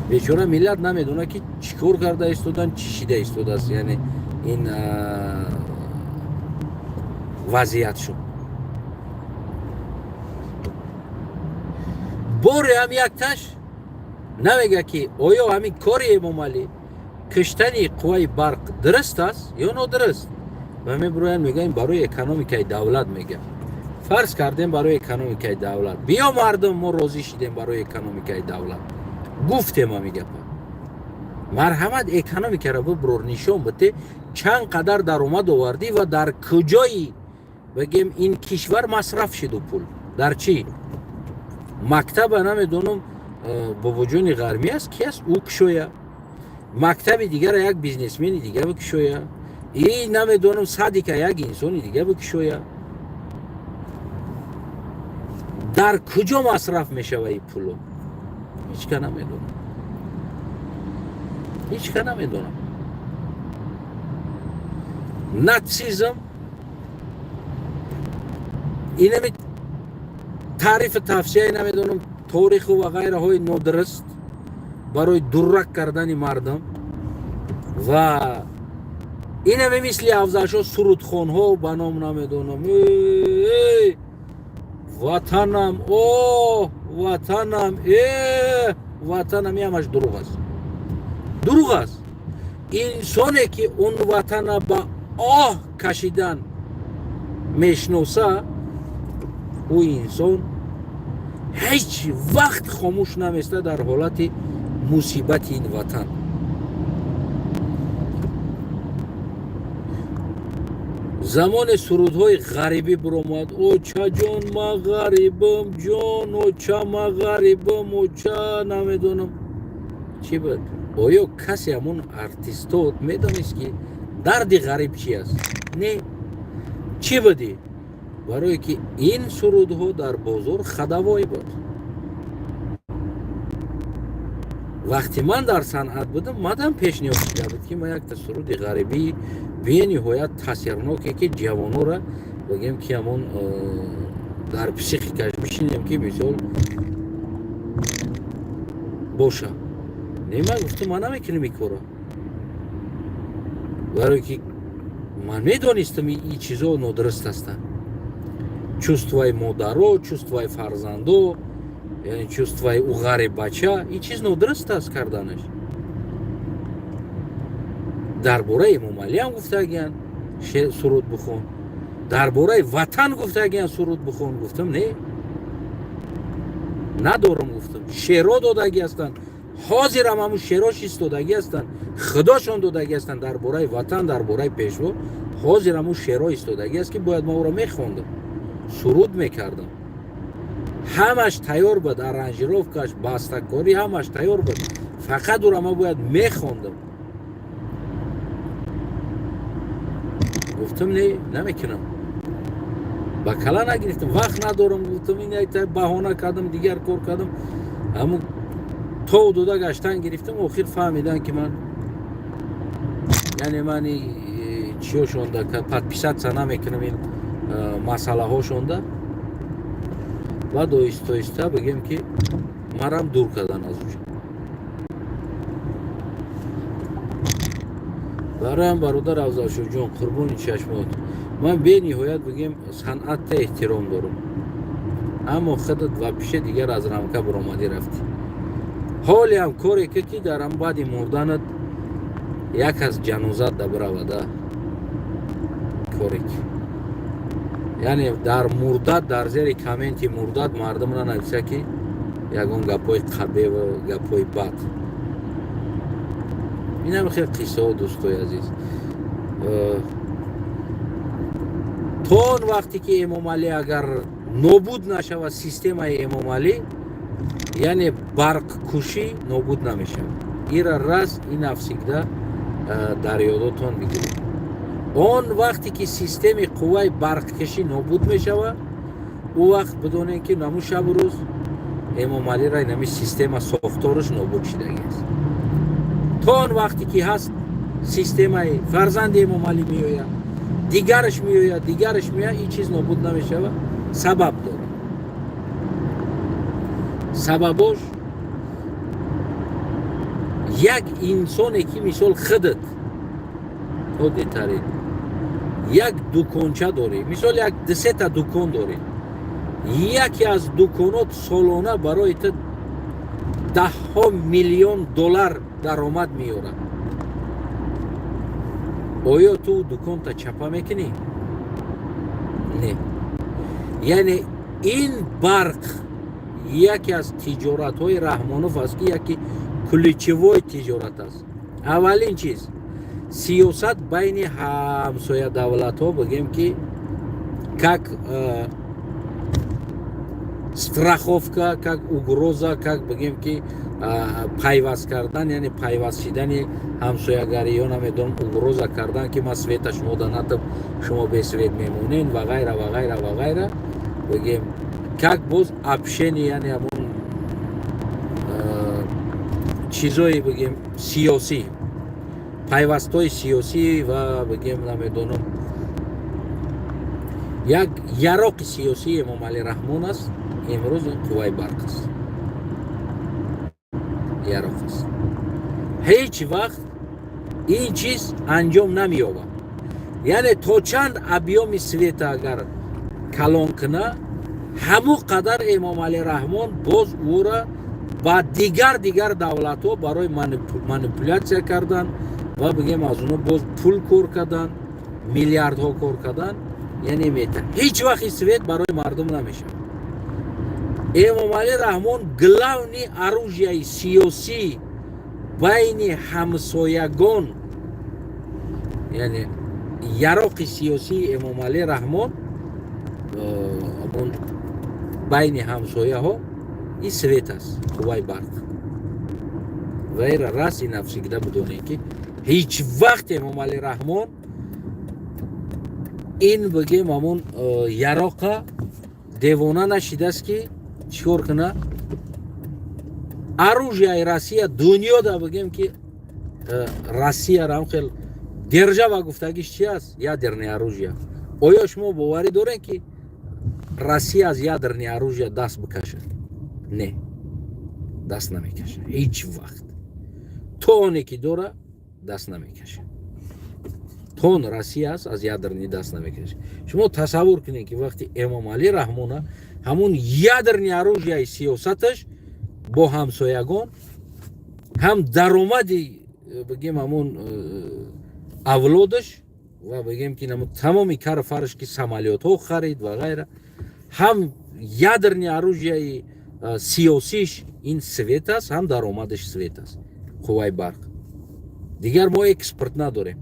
Бечора миллат намедонад, ки чӣ кор карда истодан, чӣ шида истодааст. Яъне ин вазъият шуд. Боре ҳам якташ намега, ки оё ҳамин кори Эмомалӣ, киштани қувваи барқ, дуруст аст ё нодуруст. Ва мебироянд, мегӯянд, барои экономикаи давлат. Мегӯям, фарз кардем, барои экономикаи давлат. Биё, мардум, мо розӣ шидем, барои экономикаи давлат гуфтем ҳами гапа. Марҳамат, экономикаро биброр, нишон бите, чанд қадар даромад овардӣ ва дар куҷои, бигем, ин кишвар масраф шиду, пул дар чӣ? Мактаба намедонам, бобоҷони ғармӣ аст, ки аст, ӯ кушоя, мактаби дигара як бизнесмени дига бикушоя, и намедонам, садика як инсони дига бикушоя. Дар куҷо масраф мешава и пуло, ҳечка намедонам, ҳечка намедонам. Нацизм, инами таърифу тавсияи, намедонам, ториху ва ғайраҳои нодуруст барои дуррак кардани мардум ва инаме мисли Афзалшо сурудхонҳо ба ном, намедонам, ватанам, о ватанам, э ватанам, ҳамаш дурӯғ аст, дурӯғ аст. Инсоне ки он ватана ба оҳ кашидан мешноса, ӯ инсон ҳеҷ вақт хомӯш наместа дар ҳолати мусибати ин ватан. Замоне сурудҳои ғарибӣ биромад: «Очаҷон, ма ғарибам, ҷон, оча, ма ғарибам, оча», намедонам чӣ буд. Оё касе ҳамон артистот медонист, ки дарди ғариб чи аст? Не. Чӣ будӣ? Барое ки ин сурудҳо дар бозор ходовой буд. Вақте ман дар санъат будам, мадам пешниҳод шуда буд, ки ман якта суруди ғарибии бениҳоят таъсирноке, ки ҷавонора, бигем, ки ҳамон дар психикаш бишинем, ки мисол боша. Не, ман гуфтам, ман намекунам ин корро, барое ки ман медонистам, ин чизо нодуруст ҳастанд. Чувствои модаро, чувствои фарзандо, яъне чувствои ӯ ғариб бача, ин чиз нодуруст аст карданаш. Дар бораи Эмомалиам гуфтагиян, суруд бихон, дар бораи ватан гуфтагиян, суруд бихон. Гуфтам, не, надорам. Гуфтам, шеъро додагӣ ҳастанд, ҳозирам ҳамун шеърош истодагӣ ҳастанд, худошон додагӣ ҳастанд дар бораи ватан, дар бораи пешво. Ҳозир ҳамун шеъро истодагӣ аст, ки бояд ма ӯро мехондам, суруд мекардам. Ҳамаш тайёр буд, аранжировкаш, бастакорӣ, ҳамаш тайёр буд, фақат ӯро ма бояд мехондам. Гуфтам, не, намекунам. Ба кала нагирифтам, вақт надорам гуфтам, ин баҳона кардам, дигар кор кардам. Ҳамун то дода гаштан гирифтам. Охир фаҳмидан, ки ман, яъне ман чиёшонда подписаться намекунам, ин масъалаҳошонда. Баъд оҳиста оҳиста, бигем, ки Марам дур кардан аз уҷа. Бароям, бародар Афзалшоҳҷон, қурбони чашмот, ман бениҳоят, бигем, санъатта эҳтиром дорам, аммо худат вообще дигар аз рамка баромадӣ, рафтӣ. Ҳолиам коре ки дар ам баъди мурданат як аз ҷанозат да биравада, коре ки, яъне дар мурдат, дар зери комменти мурдат мардум нанависа, ки ягон гапҳои қабеву гапҳои бад. Инам хел қиссаҳо, дӯстои азиз. То он вақте ки Эмомалӣ агар нобуд нашавад, системаи Эмомалӣ, яъне барқкушӣ, нобуд намешавад. Ира раз и навсегда дар ёдотон бигиред: он вақте ки системи қувваи барқкашӣ нобуд мешавад, ӯ вақт бидонед, ки наму шабу рӯз Эмомалиро нами система сохтораш нобуд шидагӣ аст. То он вақте ки ҳаст системаи, фарзанди Эмомалӣ меояд, дигараш меояд, дигараш меояд, ин чиз нобуд намешавад. Сабаб дорад, сабабош як инсоне ки, мисол, худат оддитарин як дуконча дорӣ, мисол, як дусета дукон дорӣ, яке аз дуконот солона барои ту даҳҳо миллион доллар даромад меорад. Оё ту дуконта чапа мекунӣ? Не. Яъне ин барқ яке аз тиҷоратҳои Раҳмонов аст, ки яке ключевой тиҷорат аст. Аввалин чиз, сиёсат байни ҳамсоя давлатҳо, бигем, ки как страховка, как угроза, как, бигем, ки пайваст кардан, яъне пайваст шидани ҳамсоягарӣ ё, намедонам, угроза кардан, ки ман света шумо данатам, шумо бесвет мемонен ва ғайра, ва ғайра, ва ғайра. Бигем, как боз общение, яъне ҳамон чизое, бигем, сиёсӣ, пайвастҳои сиёсӣ ва, бигем, намедонам, як яроқи сиёсии Эмомалӣ Раҳмон аст. Имрӯз ин қувваи барқ аст, яроқ аст. Ҳеҷ вақт ин чиз анҷом намеёбад. Яъне то чанд объёми света агар калон куна, ҳамун қадар Эмомалӣ Раҳмон боз ӯра ба дигар давлатҳо барои манипулятсия кардан ва, бигем, аз оно боз пул кор кардан, миллиардҳо кор кардан, яъне мета. Ҳеҷ вақт свет барои мардум намешавад. Эмомалӣ Раҳмон главный оружияи сиёсӣ байни ҳамсоягон, яъне яроқи сиёсии Эмомалӣ Раҳмон байни ҳамсояҳо ин свет аст, қувваи барқ. Ва раз и навсегда бидонед, ки ҳеҷ вақт Эмомалӣ Раҳмон ин, бигем, ҳамон яроқа девона нашидааст, ки чӣ кор куна. Оружияи Россия дунёда, бигем, ки Россияро хел держава гуфтагиш чи аст? Ядерное оружие. Оё шумо боварӣ доред, ки Россия аз ядерное оружие даст бикашад? Не, даст намекашад. Ҳеҷ вақт, то оне ки дора, даст намекашад. То он Россия аст, аз ядерный даст намекашад. Шумо тасаввур кунед, ки вақти Эмомалӣ Раҳмона ҳамун ядерный оружияи сиёсаташ бо ҳамсоягон, ҳам даромади, бигем, ҳамун авлодаш ва, бигем, ки тамоми кару фарш, ки самолётҳо харид ва ғайра, ҳам ядерный оружияи сиёсиш ин свет аст, ҳам даромадаш свет аст, қувваи барқ. Дигар мо экспорт надорем.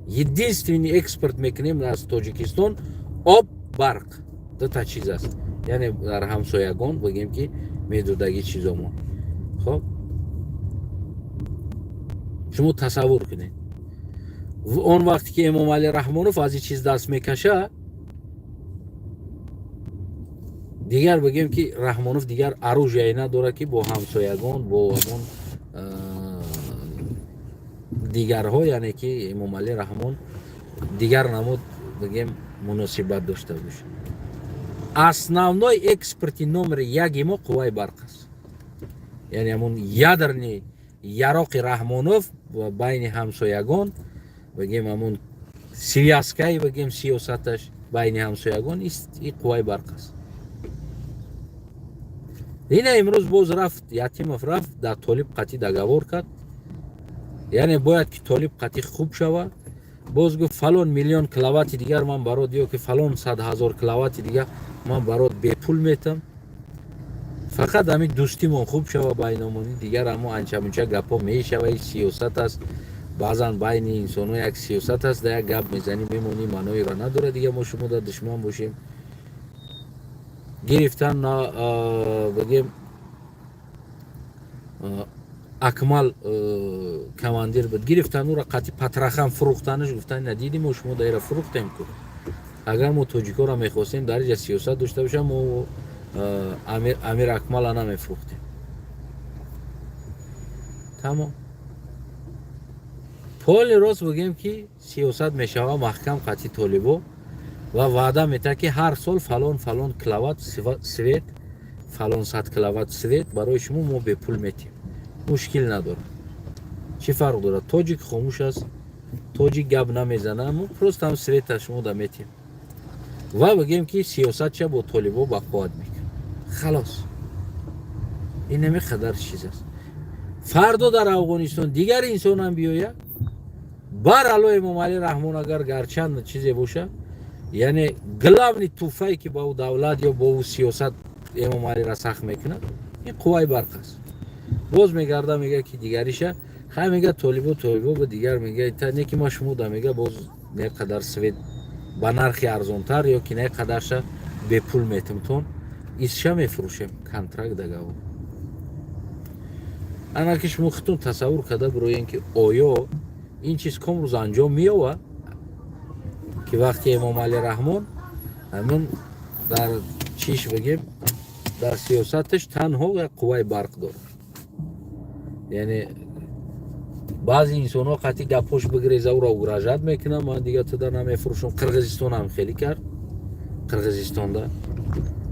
Единственный экспорт мекунем аз Тоҷикистон об, барқ, дута чиз аст. Яъне дар ҳамсоягон, бигем, ки медодагӣ чизомо. Хоб, шумо тасаввур кунед, он вақте ки Эмомалӣ Раҳмонов аз ин чиз даст мекаша, дигар, бигем, ки Раҳмонов дигар оружие надорад, ки бо ҳамсоягон, бо ҳамон дигарҳо, яъне ки Эмомалӣ Раҳмон дигар намуд, бигем, муносибат дошта бошад. Основной экспорти номери яки мо қувваи барқ аст. Яъне ҳамун ядерный яроқи Раҳмонов ва байни ҳамсоягон, бигем, ҳамун связкаи, бигем, сиёсаташ байни ҳамсоягон и қувваи барқ аст. Ина имрӯз боз рафт, Ятимов рафт, дар Толиб қатъи договор кард. Яъне бояд ки Толиб қатъи хуб шавад. Боз гуфт: фалон миллион киловатти дигар ман барот ё ки фалон 100 000 киловатти дигар ман барот бепул метам, фақат ҳамин дӯстимон хуб шава байномонӣ. Дигар ҳамо анча-мунча гапҳо мешава, сиёсат аст. Баъзан байни инсонҳо як сиёсат аст, да як гап мезанӣ, мемонӣ, маъноеро надорад. Дигар мо шумо да душман бошем гирифтан, бигем, Акмал командир буд, гирифтан ӯро, қатъи патрахан фурӯхтанаш. Гуфтан: надидим, мо шумо даира фурӯхтем ку. Агар мо тоҷикоро мехостем дар иҷа сиёсат дошта бошам, мо Амир Акмала намефурӯхтем. Тамом. Поли рост, бигем, ки сиёсат мешава маҳкам қатъи толибо ва ваъда метаҳад, ки ҳар сол фалон фалон киловатт свет, фалон сад киловатт свет барои шумо мо бепул метиҳем, мушкил надорад. Чӣ фарқ дорад? Тоҷик хомӯш аст, тоҷик гап намезана, мо просто ҳам света шумо да метиҳем. Ва бигем, ки сиёсатша бо толибо бақувват мекунад. Халос, ин ҳами қадар чиз аст. Фардо дар Афғонистон дигар инсонам биёяд, бар ало Эмомалӣ Раҳмон агар гарчанд чизе боша, яъне главный туфае, ки ба ӯ давлат ё бо ӯ сиёсат Эмомалира сахт мекунад, ин қувваи барқ аст. Боз мегарда, мега, ки дигариша хай, мега, толибо, толибо ба дигар, мега, не ки ма шумо да, мега, боз не қадар свет ба нархи арзонтар ё ки не қадарша бепул метимтон, исша мефурӯшем, контракт, договор. Ана ки шумо худтон тасаввур карда бироен, ки оё ин чиз ком рӯз анҷом меёвад, ки вақте Эмомалӣ Раҳмон ҳамин дар чиш, бигем, дар сиёсаташ танҳо як қувваи барқ дорад. Яъне баъзе инсонҳо қатъи гапҳош бигреза, ӯро угрожать мекунам: ман дигар туда намефурӯшам. Қирғизистон ҳам хеле кард. Қирғизистонда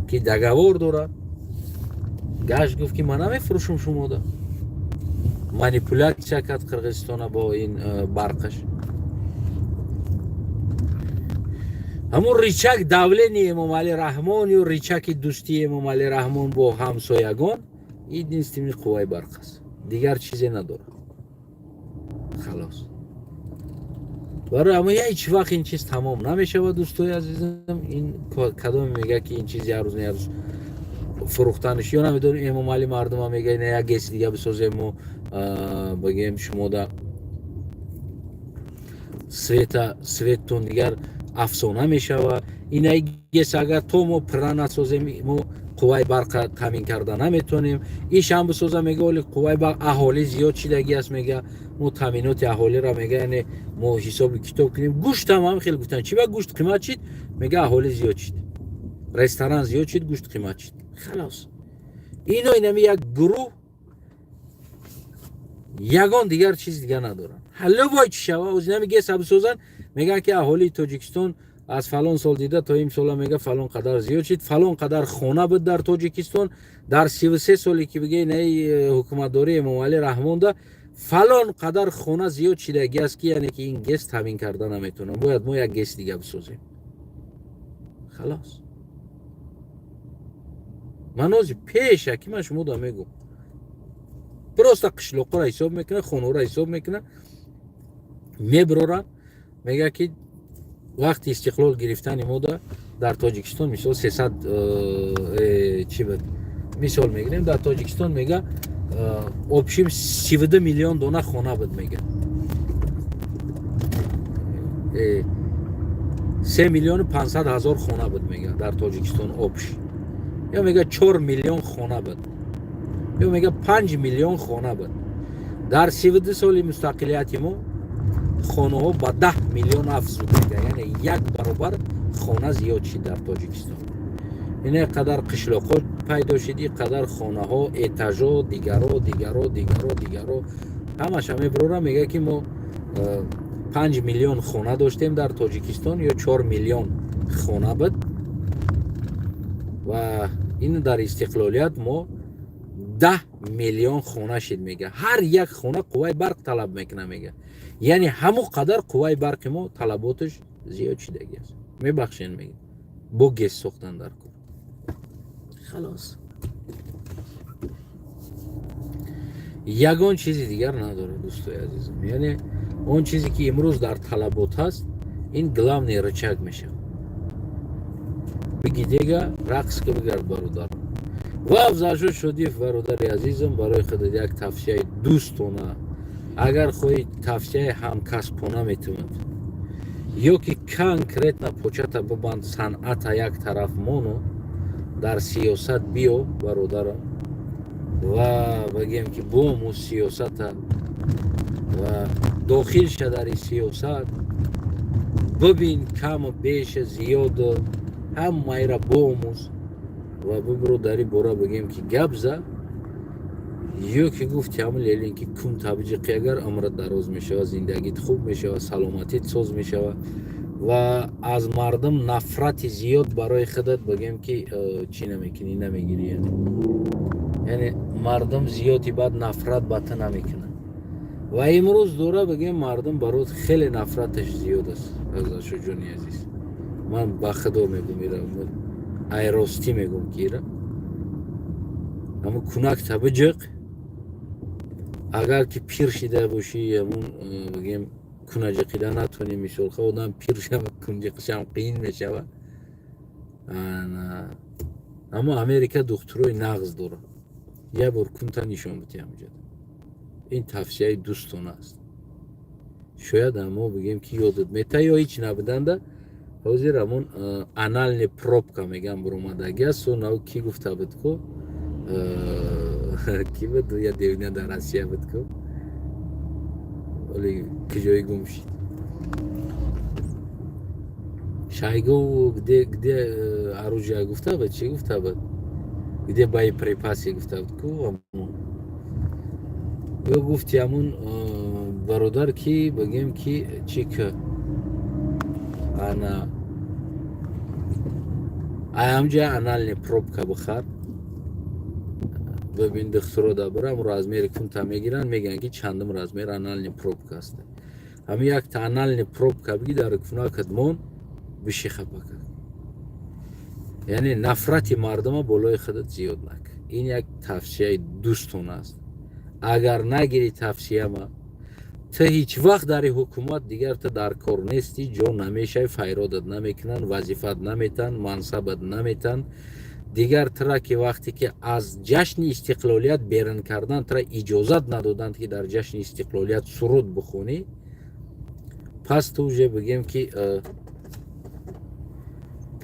ки договор дорад, гашт, гуфт, ки ман намефурӯшам шумода. Манипуляция кард Қирғизистона бо ин барқаш. Ҳамун рычаг давления Эмомалӣ Раҳмон ё рычаги дӯстии Эмомалӣ Раҳмон бо ҳамсоягон единственный қувваи барқ аст, дигар чизе надорад. Халос. Барои ҳама ҳеҷ вақт ин чиз тамом намешавад, дӯстои азизам. Ин кадоме мега, ки ин чиз як рӯз, не як рӯз фурӯхтанаш ё намедонем, Эмомалӣ мардума мега, не, як ГЭСи дига бисозем, мо, бигем, шумода света, светтон дигар афсона мешава. Инаи ГЭС агар то мо пурра насозем, мо қувваи барқа таъмин карда наметонем. Ишам бисоза, мега, оли қувваи барқ аҳолӣ зиёд шидагӣ аст, мега, мо таъминоти аҳолиро, мега, яъне мо ҳисоби китоб кунем. Гӯштам ҳам хеле гуфтан: чи ба гӯшт қимат шид? Мега, аҳолӣ зиёд шид, ресторан зиёд шид, гӯшт қимат шид. Халос. Ино инами як гурӯҳ, ягон дигар чиз дига надоранд. Любой чи шава, озинами ГЭСа бисозанд, мегӯянд, ки аҳолии Тоҷикистон аз фалон сол дида то ин сола, мега, фалон қадар зиёд шид, фалон қадар хона буд дар Тоҷикистон. Дар 33 соле, ки бигӯи, наи ҳукуматдории Эмомалӣ Раҳмонда фалон қадар хона зиёд шидагӣ аст, ки яъне ки ин ГЭС таъмин карда наметавонам, бояд мо як ГЭС дига бисозем. Халос. Ман ози пеша ки ман шумо да мегӯм, просто қишлоқҳоро ҳисоб мекунад, хонаҳоро ҳисоб мекунад, мебирорад, мега, ки вақти истиқлол гирифтани мода дар Тоҷикистон, мисол, 300 чӣ буд, мисол мегирем, дар Тоҷикистон, мега, общем 32 миллион дона хона буд, мега, 3 500 000 хона буд, мега, дар Тоҷикистон общий, ё мега, 4 миллион хона буд, ё мега, 5 миллион хона буд. Дар 32 соли мустақилияти мо хонаҳо ба 10 миллион афзуд, мега, яъне як баробар хона зиёд шид дар Тоҷикистон. Ин қадар қишлоқҳо пайдо шид, ин қадар хонаҳо, этажо, дигаро, дигаро, дигаро, дигаро, ҳамаша мебирора, мега, ки мо 5 миллион хона доштем дар Тоҷикистон ё 4 миллион хона буд ва ин дар истиқлолият мо 10. миллион хона шид, мега. Ҳар як хона қувваи барқ талаб мекуна, мега. Яъне ҳамон қадар қувваи барқи мо талаботаш зиёд шидагӣ аст. Мебахшен, мега, бо ГЭС сохтан дар кор. Халос, ягон чизи дигар надорад, дӯстои азизам. Яъне он чизе, ки имрӯз дар талабот ҳаст, ин главный рычаг мешавад. Биги дега, рақс ка бигард, бародар. Ва Афзалшо Шодиев, бародари азизам, барои худат як тавсияи дӯстона, агар хоҳӣ, тавсияи ҳамкасбона метавонад, ё ки конкретно почата бибанд, санъата як тараф мону дар сиёсат биё, бародарам, ва бигем, ки бому сиёсата ва дохил ша дар сиёсат, бибин каму беша, зиёду ҳамаира бомӯз ва бибиро дар ин бора, бигем, ки гап за. Ё ки гуфти ҳамн Ленин, ки кун табиҷиқи, агар умрат дароз мешавад, зиндагит хуб мешавад, саломатит соз мешавад ва аз мардум нафрати зиёд барои худат, бигем, ки чӣ намекунӣ, намегирӣ. Яъне мардум зиёди баъд нафрат ба ту намекунад. Ва имрӯз дора, бигем, мардум барот хеле нафраташ зиёд аст. Афзалшоҷони азиз, ман ба худо мегум, ира айростӣ мегум, ки ира ҳамун кунакта биҷиқ. Агар ки пир шида бошӣ, ҳамун, бигем, кунаҷиқида натонӣ, мисол, ха, одам пир шава, кунҷиқишам қиин мешавад. Аммо Америка духтурои нағз дорад, як бор кунта нишон бити ҳамҷода. Ин тавсияи дӯстона аст. Шояд аммо, бигем, ки ёдат мета ё ҳеҷ набуданда. Ҳозир ҳамон анальный пробка меган буромадаги аст. Сонав кӣ гуфта буд ку, кӣ буд, я девина дар Россия буд ку, оли куҷое гум шид, Шойгу где оружие гуфта буд, чӣ гуфта буд, где боеприпасы гуфта буд ку. Ё гуфти ҳамун бародар, ки, бигем, ки чӣ к ана аямҷа анальный пробка бихар, бибин, духтуро дабарам, размери кунта мегиранд, мегӯянд, ки чандум размер анальный пробка аст. Ҳамин якта анальный пробка биги, дар кунакат мон, биши хапака. Яъне нафрати мардума болои худат зиёд нак. Ин як тавсияи дӯстона аст. Агар нагири тавсияма, ту ҳеҷ вақт дар ҳукумат дигар ту дар кор нестӣ, ҷо намешавӣ, файродат намекунанд, вазифат наметанд, мансабат наметанд дигар. Тура ки вақте ки аз ҷашни истиқлолият берун кардан, тура иҷозат надоданд, ки дар ҷашни истиқлолият суруд бихонӣ, пас ту уже, бигем, ки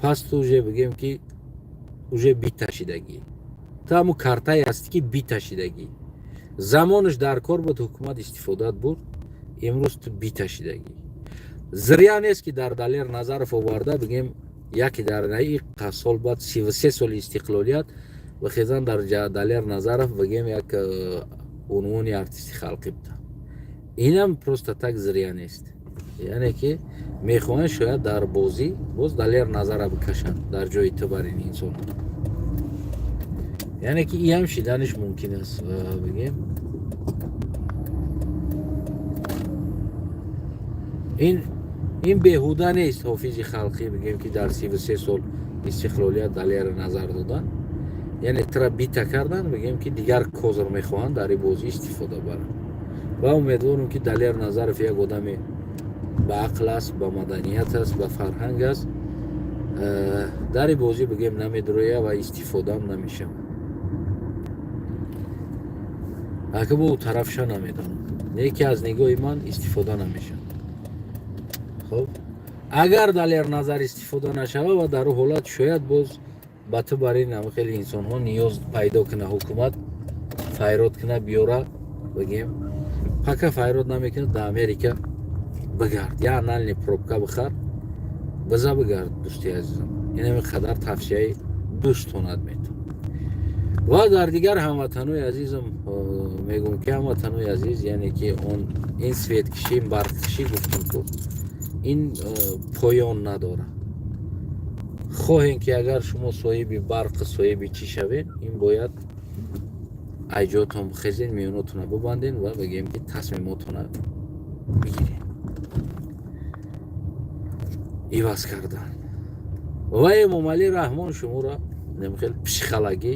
пас ту уже, бигем, ки уже биташидагӣ. Ту ҳамун картае ҳастӣ, ки биташидагӣ. Замонаш дар кор буд, ҳукумат истифодат бурд, имрӯз ту биташидагӣ. Зря нест, ки дар Далер Назаров оварда, бигем, яке дар наи сол баъд 33 соли истиқлолият бихезан дар Далер Назаров, бигем, як унвони артисти халқӣ буда. Инам просто так зря нест. Яъне ки мехоҳанд шояд дар бозӣ боз Далер Назара бикашанд дар ҷои ту бар ин инсон. Яъне ки иам шиданаш мумкин аст, бигем. Ин беҳуда нест. Ҳофизи халқӣ, бигем, ки дар 33 сол истиқлолият Далера назар додан, яъне тра бита кардан, бигем, ки дигар козр мехоҳанд дар ин бозӣ истифода баранд. Ва умедворам, ки Далер Назаров як одаме ба ақл аст, ба маданият аст, ба фарҳанг аст, дар ин бозӣ, бигем, намедроя ва истифодаам намешавад. Ака бо тарафша намедонам, не ки аз нигоҳи ман истифода намешавад. Хоб, агар Далер Назар истифода нашава ва дар ӯ ҳолат шояд боз ба ту бар ин хеле инсонҳо ниёз пайдо куна, ҳукумат файрод куна, биёра, бигем. Пока файрод намекунад, да Америка бигард, я анальный пробка бихар, биза, бигард, дӯсти азизам. Инами қадар тавсияи дӯстонат метавон. Ва дар дигар ҳамватанои азизам мегӯм, ки ҳамватанои азиз, яъне ки он ин светкишӣ, ин барқкишӣ гуфтем ку, ин поён надорад. Хоҳем, ки агар шумо соҳиби барқ, соҳиби чӣ шавед, ин бояд Ай ҷотон бихезен, миёнотона бибанден ва бигем, ки тасмимотона бигирем. Иваз кардан ва Эмомалӣ Раҳмон шуморо хел психологӣ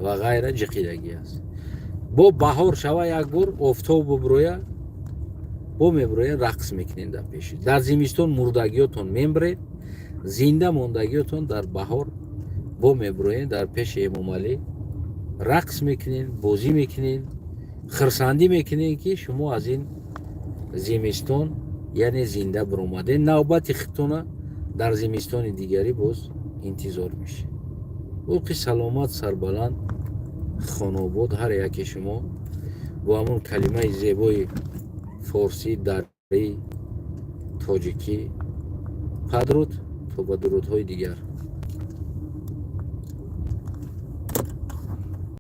ва ғайра ҷиқидагӣ аст. Бо баҳор шава, як бор офтоб буброя, бо меброя, рақс мекунен дар пеши. Дар зимистон мурдагиётон мембред, зинда мондагиётон дар баҳор бо меброен, дар пеши Эмомалӣ рақс мекунен, бозӣ мекунен, хирсандӣ мекунен, ки шумо аз ин зимистон, яъне, зинда биромаден. Навбати худтона дар зимистони дигарӣ боз интизор мешед. Боқӣ саломат, сарбаланд, хонобод ҳар яке шумо. Бо ҳамон калимаи зебои форсӣ, дарӣ, тоҷикӣ, падруд, то ба дурудҳои дигар.